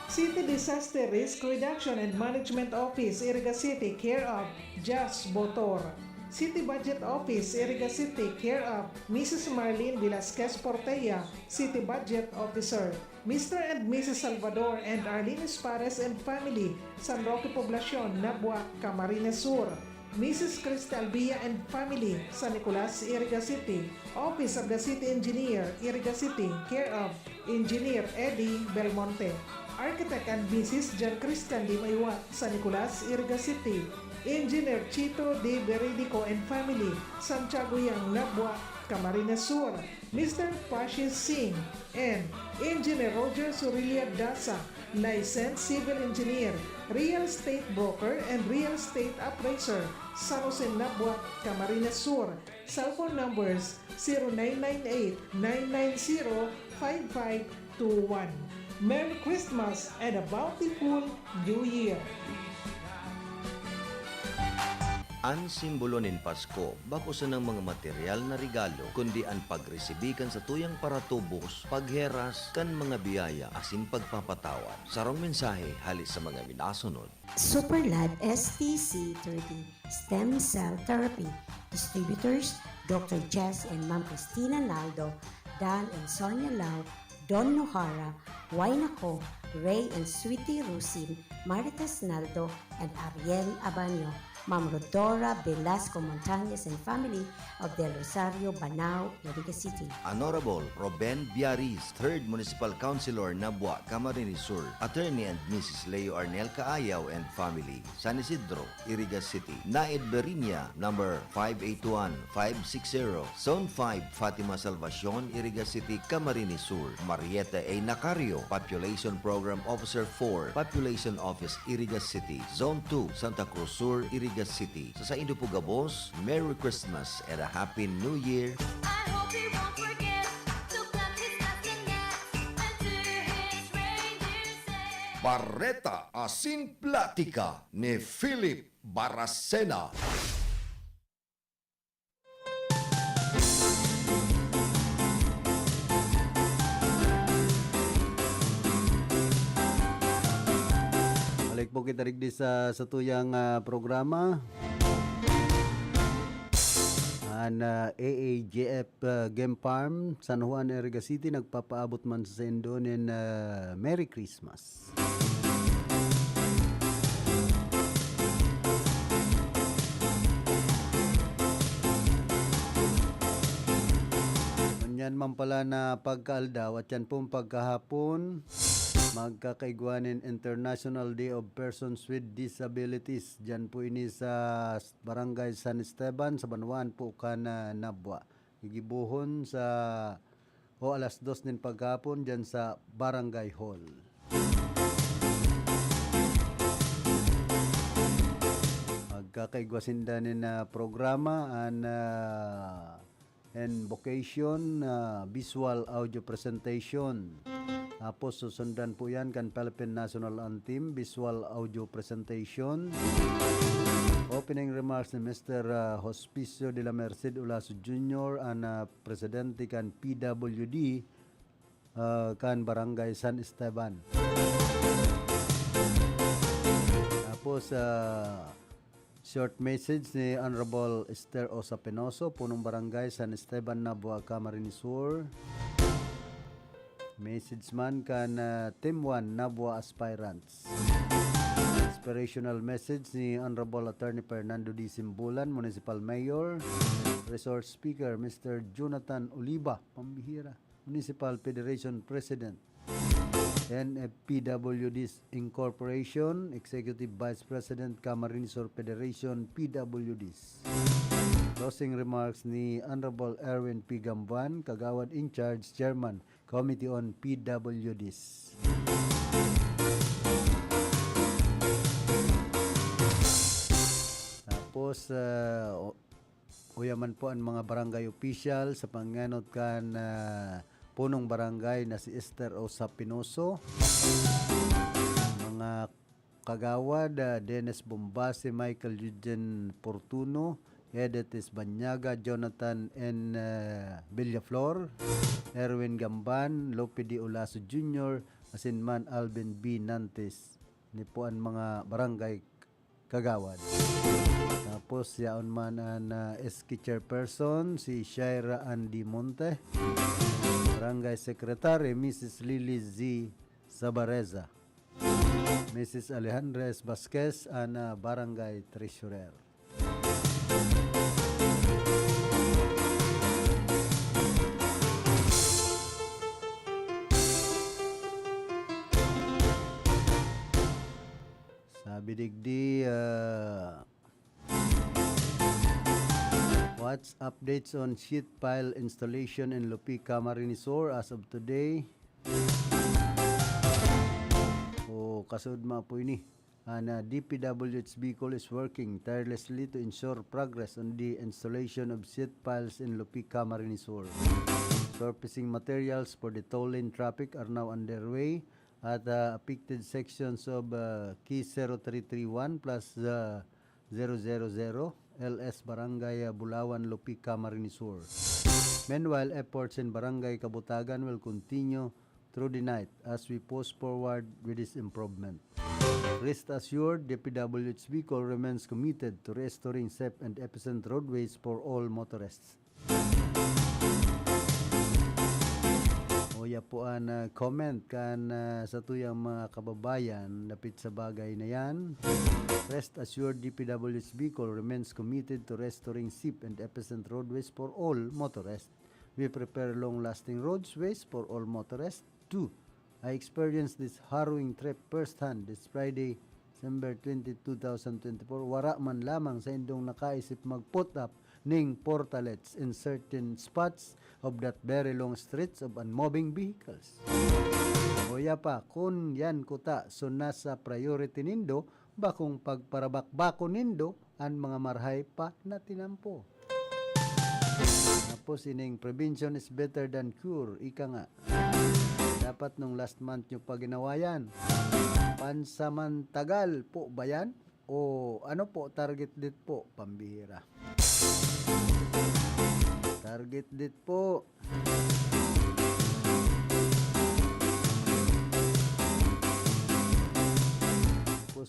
City Disaster Risk Reduction and Management Office, Iriga City, care of Jas Botor. City Budget Office, Iriga City, care of Missus Marlene Velasquez Portea, City Budget Officer. Mister and Missus Salvador and Arlene Espares and family, San Roque Poblacion, Nabua, Camarines Sur. Missus Cristal Bia and family, San Nicolas, Iriga City. Office of the City Engineer, Iriga City, care of Engineer Eddie Belmonte. Architect and Missus John Christian Limaywa, San Nicolas, Iriga City. Engineer Chito D. Veridico and family, Santiago Yang, Nabua, Camarines Sur. Mister Pashi Singh and Engineer Roger Surilia Dasa, licensed civil engineer, real estate broker, and real estate appraiser, San Jose, Nabua, Camarines Sur. Cellphone numbers, zero nine nine eight nine nine zero five five two one. Merry Christmas and a bountiful New Year! An simbolo nin Pasko, bako sanang mga material na regalo, kundi an pagresibi kan satuyang paratubos, pagheras kan mga biyaya asin pagpapatawad. Sarong mensahe hale sa mga minasunod. Superlab S T C thirty Stem Cell Therapy. Distributors, Doctor Jess and Ma'am Christina Naldo, Dan and Sonia Lau, Don Nohara, Wainako, Ray and Sweetie Rusin, Marites Naldo, and Ariel Abanyo, Ma'am Rodora Velasco Montañez and family of Del Rosario, Banao, Iriga City. Honorable Roben Biaris, Third Municipal Councilor, Nabua, Camarines Sur, Attorney and Missus Leo Arnel Kaayaw and family, San Isidro, Iriga City. Naid Berinia, number five eight one, five six zero, Zone five, Fatima Salvacion, Iriga City, Camarines Sur. Marieta A. Nacario, Population Program Officer four, Population Office, Iriga City, Zone two, Santa Cruz Sur, Iriga City. Sa saindo po gabos, Merry Christmas and a Happy New Year! I hope he won't forget to plant his castanets and to his reindeer say, Bareta asin Platika ni Philip Baracena. Balik Kita digdi sa satuyang, ah, programa. An, ah, A A J F, ah, Game Farm, San Juan, Iriga City, nagpapaabot man sa saindo nin, ah, Merry Christmas. Ngunyan man pala na pagkaaldaw at yan pong pagkahapon, magkakaigwa nin International Day of Persons with Disabilities. Diyan po ini sa Barangay San Esteban, sa banwaan po kan, ah, Nabua. Gigibohon sa, o alas dos nin paghapon, diyan sa Barangay Hall. Magkakaigwa sinda nin, ah, programa, an, ah, Invocation, ah, visual audio presentation. Tapos susundan po yan kan Philippine National Anthem, visual audio presentation. Opening remarks ni Mister, ah, Hospicio de la Merced Olaso Junior, an, ah, presidente kan P W D, ah, kan Barangay San Esteban. Tapos, ah, short message ni Honorable Esther Osa Penoso, Punong Barangay San Esteban, Nabua, Camarines Sur. Message man kan, ah, Team One, Nabua Aspirants. Inspirational message ni Honorable Attorney Fernando D. Simbulan, Municipal Mayor. Resource Speaker, Mister Jonathan Oliva, pambihira. Municipal Federation President, N F P W Ds Incorporation, Executive Vice President, Camarines Sur Federation, P W Ds. Closing remarks ni Honorable Erwin P. Gambuan, Kagawad in Charge, Chairman, Committee on P W Ds. Tapos, ah, o-, Uya man po an mga barangay opisyal sa pangenot kan, ah, punong barangay na si Esther Osa Pinoso, mga kagawad, ah, Dennis Bombase, Michael Eugene Portuno, Edith Esbanyaga, Jonathan N, ah, Villaflor, Erwin Gamban, Lope de Olaso Junior, asin man Alvin B Nantes. Ni po an mga barangay kagawad. Tapos, yaon man an, ah, S K chairperson, si Shaira Andy Monte. Barangay Secretary, Missus Lily Z Sabareza. Missus Alejandra S Vasquez, an, ah, barangay treasurer. Sabi digdi, ah, what's updates on sheet pile installation in Lupi, Camarines Sur as of today? O, kasud mapo ini. An, ah, D P W H Bicol is working tirelessly to ensure progress on the installation of sheet piles in Lupi, Camarines Sur. Surfacing materials for the toll lane traffic are now underway at, ah, affected sections of, ah, K zero three three one plus, ah, zero zero zero L S Barangay, ah, Bulawan, Lupi, Camarines Sur. Meanwhile, efforts in Barangay Kabutagan will continue through the night as we push forward with this improvement. Rest assured, the P W H Bicol remains committed to restoring safe and efficient roadways for all motorists. Uya po an, ah, comment kan, ah, satuyang mga kababayan dapit sa bagay na yan. Rest assured, D P W H Bicol remains committed to restoring safe and efficient roadways for all motorists. We prepare long-lasting roadways for all motorists. Two, I experienced this harrowing trip firsthand this Friday, December twenty, two thousand twenty-four. Wara man lamang saindong nakaisip mag-put up ning portalets in certain spots of that very long stretch of unmoving vehicles. Uya pa, kun yan kuta so nasa priority nindo, bakong pagparabakbakon nindo an mga marahay pa na tinampo. Tapos ining, "Prevention is better than cure," ika nga. Dapat nung last month nyo pa ginawa yan. Pansamantagal po ba yan? O ano po, target date po? Pambihira. Target date po.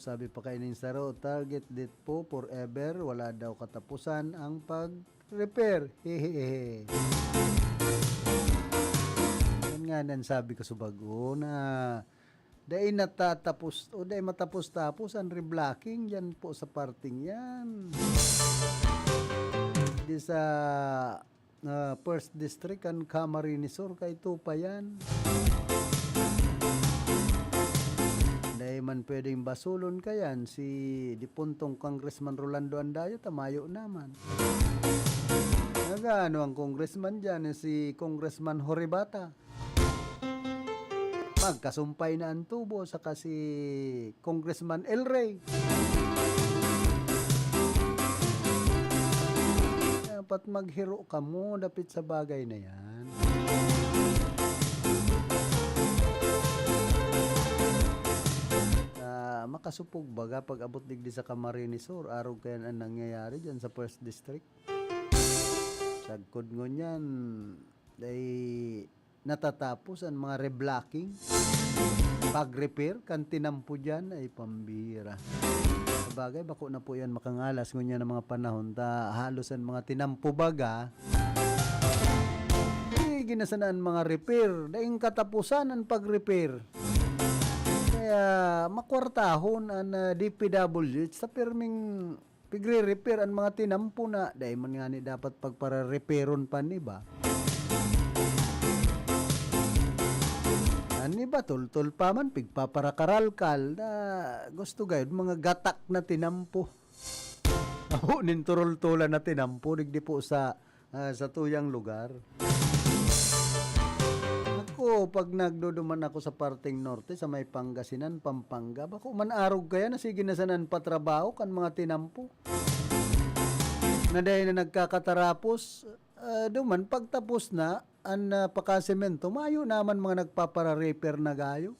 Sabi pa kaining saro, "Target dit po forever, wala daw katapusan ang pag-repair." Hehehe. Yan nga nan sabi ko sa bago na dai natatapos o dai matapos-tapos ang reblocking dyan po sa parting yan. Di sa ah, First District kan Camarines Sur, kay tupa yan. Dai man pwedeng basulon kayan si dipuntong Congressman Rolando Andayo, ta mayo naman. Nagano ang congressman dyan, si Congressman Horibata? Magkasumpay na ang tubo saka si Congressman El Rey. Dapat maghiro kamo dapit sa bagay na yan. Ah, makasupog baga pag-abot digdi sa Camarines Sur, arog kayan ang nangyayari dyan sa First District. Sagkod ngunyan, dai natatapos an mga reblocking, pag-repair kan tinampo diyan ay pambihira. Sabagay, bako na po yan makangalas ngunyan ang mga panahon ta halos an mga tinampo baga, sige na sana an mga repair, daing katapusan an pag-repair. Kaya makwartahon an, ah, D P W H sa pirming pigre-repair an mga tinampo na dai man ngani dapat pagparareperon pa an iba. An iba, tultol pa man, pigpaparakaralkal na gusto gayod mga gatak na tinampo. Aho nin turultulan na tinampo, digdi po sa ah, sa tuyang lugar. Ako, pag nagduduman ako sa parteng norte, sa may Pangasinan, Pampanga, bako man arog kaya na sige na sana an patrabaho kan mga tinampo. Na dai na nagkakatarapos, ah, duman pagtapos na, an, ah, pakasemento, mayo naman mga nagpapara-repair na gayo.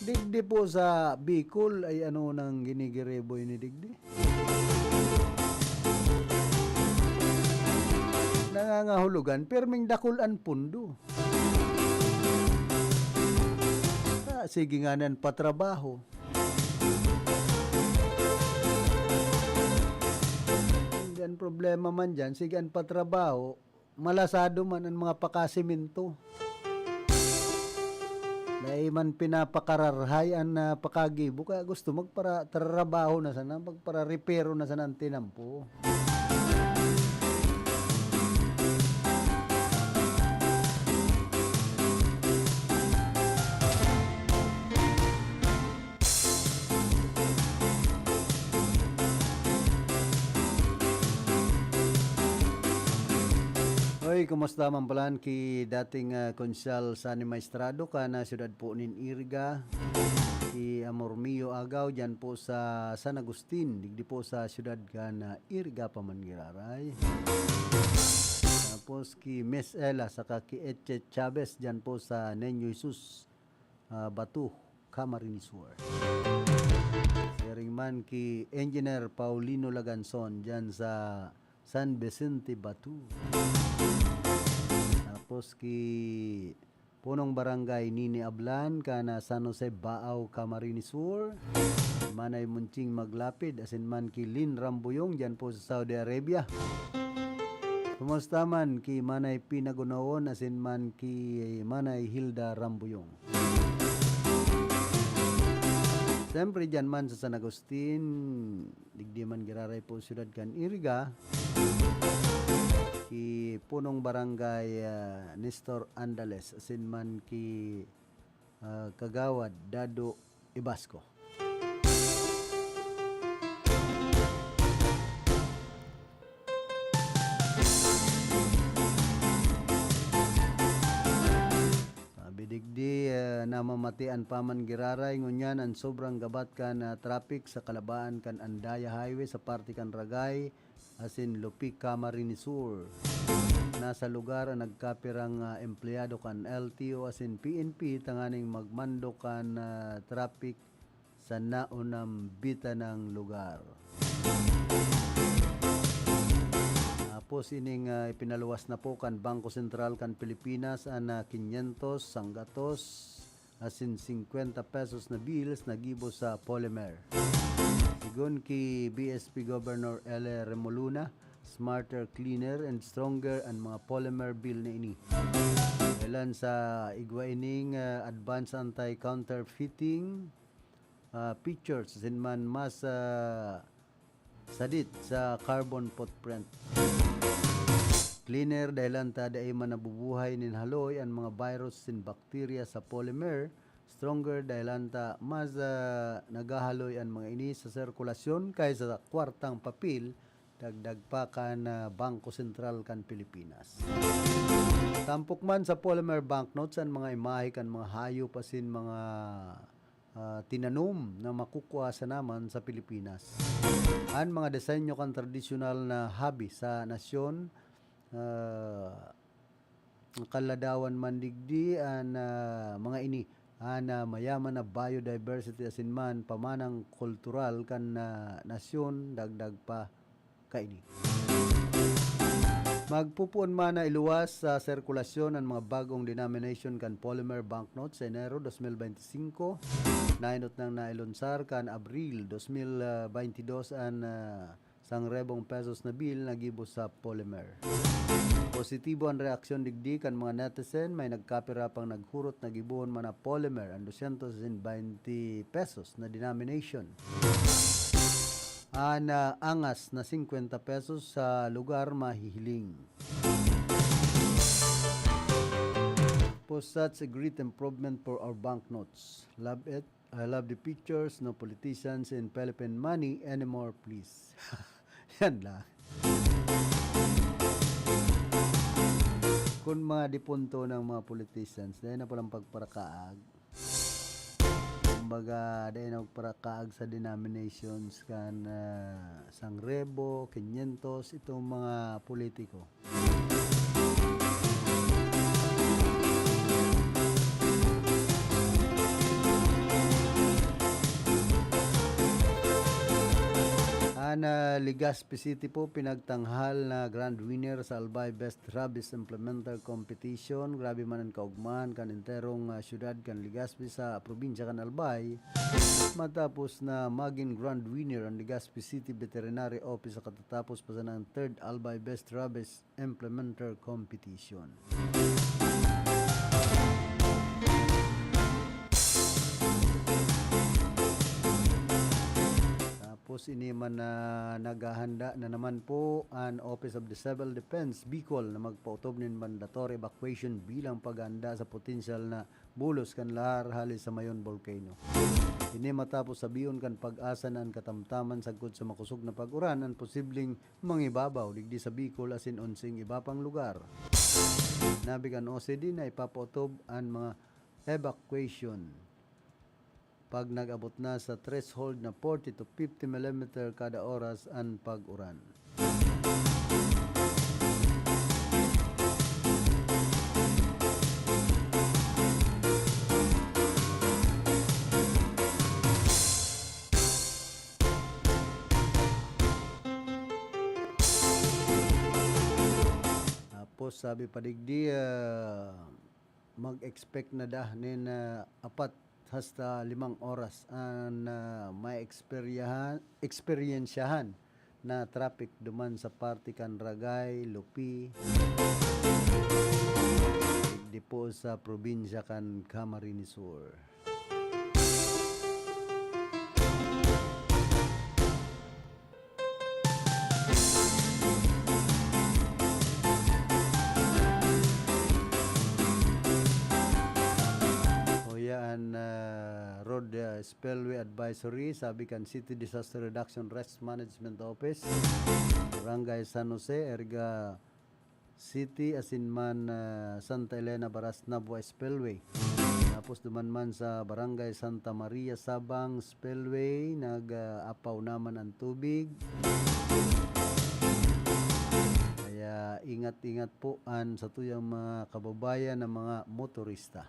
Digdi po sa Bicol ay ano nang ginigiriboy ni digdi? Nangangahulugan, pirming dakul an pundo. Ah, sige nga nan patrabaho. Hindi, ang problema man dyan, sige an patrabaho, malasado man an mga pakasemento. Dai man pinapakararhay an, ah, pakagibo, kaya gusto magpara-, trabaho na sana, magpara-repero na sana an tinampo. Oy, kumusta man palan ki dating, ah, Konsehal Sonny Maestrado kan, ah, siyudad po nin Iriga, ki Amor Mio Agaw, diyan po sa San Agustin, digdi po sa siyudad kan, ah, Iriga pa man giraray. Tapos ki Miss Ella saka ki Eche Chavez diyan po sa Niño Jesus, ah, Bato, Camarines Sur. Siring man ki Engineer Paulino Laganson diyan sa San Vicente, Bato. Tapos ki Punong Barangay Nini Ablan, kan San Jose, Baao, Camarines Sur. Manay Munching Maglapid, asin man ki Lin Rambuyong, diyan po sa Saudi Arabia. Kumusta man ki Manay Pinagunawon, asin man ki Manay Hilda Rambuyong? Siyempre, diyan man sa San Agustin, digdi man giraray po siyudad kan Iriga, ki Punong Barangay, ah, Nestor Andales, asin man ki, ah, Kagawad Dado Ibasco. Sabi digdi, eh, namamatian pa man giraray ngunyan an sobrang gabat kan, ah, traffic sa kalabaan kan Andaya Highway sa parte kan Ragay asin Lupi, Camarines Sur. Nasa lugar an nagkapirang, ah, empleyado kan L T O asin P N P tanganing magmando kan, ah, traffic sa naunambitan nang lugar. Tapos ining, ah, ipinaluwas na po kan Bangko Sentral kan Pilipinas an, ah, quinientos, sanggatos, asin singkwenta pesos na bills na gibo sa Polymer. Sigon ki B S P Governor L A Remoluna, smarter, cleaner, and stronger an mga Polymer bill na ini. Dahelan sa igwa ining, ah, advanced anti-counterfeiting, ah, features, asin man mas, ah, sadit sa carbon footprint. Cleaner, dahelan ta dai man nabubuhay nin haloy an mga virus asin bakterya sa Polymer. Stronger, dahelan ta mas, ah, naghahaloy an mga ini sa sirkulasyon kaysa sa kwartang papel, dagdag pa kan, ah, Bangko Sentral kan Pilipinas. Tampok man sa Polymer banknotes an mga imahe kan mga hayop asin mga, ah, tinanom na makukua sana man sa Pilipinas. An mga disenyo kan tradisyonal na hobby sa nasyon, ah, kaladawan man digdi an, ah, mga ini. An, ah, mayaman na biodiversity asin man pamanang kultural kan, ah, nasyon, dagdag pa kaini. Magpupoon man na iluwas sa sirkulasyon an mga bagong denomination kan Polymer banknotes sa Enero dos mil bente singko, nainot nang nailunsar kan Abril dos mil bente dos an, ah, sangrebong pesos na bill na gibo sa Polymer. Positibo an reaksyon digdi kan mga netizen, may nagkapira pang naghurot na gibohon man na Polymer an dosyentos bente pesos na denomination. An, ah, angas na singkwenta pesos sa lugar mahihiling. Post such a great improvement for our banknotes. Love it. I love the pictures, no politicians in Philippine money anymore, please. Yan lang. Kung mga dipunto ng mga politicians, dahil na palang pagparakaag. Kumbaga, dahil na pagparakaag sa denominations kan, ah, sangrebong, kinyentos, itong mga politiko. An, ah, Legazpi City po, pinagtanghal na grand winner sa Albay Best Rubbish Implementer Competition. Grabe man an kaugmahan kan enterong, ah, syudad kan Legazpi sa probinsya kan Albay. Matapos na magin grand winner an Legazpi City Veterinary Office sa katatapos pa sana an third Albay Best Rubbish Implementer Competition. Tapos ini man na naghahanda na naman po an Office of the Civil Defense Bicol na magpaotob nin mandatory evacuation bilang paghahanda sa potensyal na bulos kan lahar hali sa Mayon Volcano. Ini matapos sabihon kan PAGASA na an katamtaman sagkod sa makosog na pag-uran an posibleng mangibabaw digdi sa Bicol asin onseng iba pang lugar. Sinabi kan O C D na ipapaotob an mga evacuation pag nag-abot na sa threshold na forty to fifty millimeter kada oras an pag-uran. Tapos sabi pa digdi, ah, mag-expect na dah nin, ah, apat hasta limang oras an, ah, maeksperyahan-, eksperyensyahan na traffic duman sa parte kan Ragay, Lupi, digdi po sa probinsya kan Camarines Sur. O yan, ah, road, ah, spillway advisory, sabi kan City Disaster Reduction Risk Management Office, Barangay San Jose, Erga City, asin man, ah, Santa Elena Baras Nabua Spillway. Tapos duman man sa Barangay Santa Maria Sabang Spillway, nag, ah, apaw naman ang tubig. Kaya ingat-ingat po an satuyang mga kababayan na mga motorista.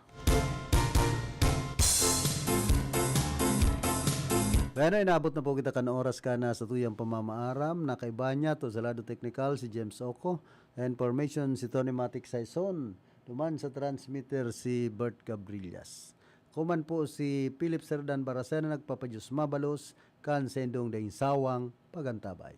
Bueno, inabot na po kita kan oras kan satuyang pamamaaram. Nakaiba niya to sa lado teknikal si James Oco. Information si Tony Matic Saison. Duman sa transmitter si Bert Cabrillas. Ako man po si Philip Serdan Baracena, nagpapadiyos mabalos kan saindong daing sawang pagantabay.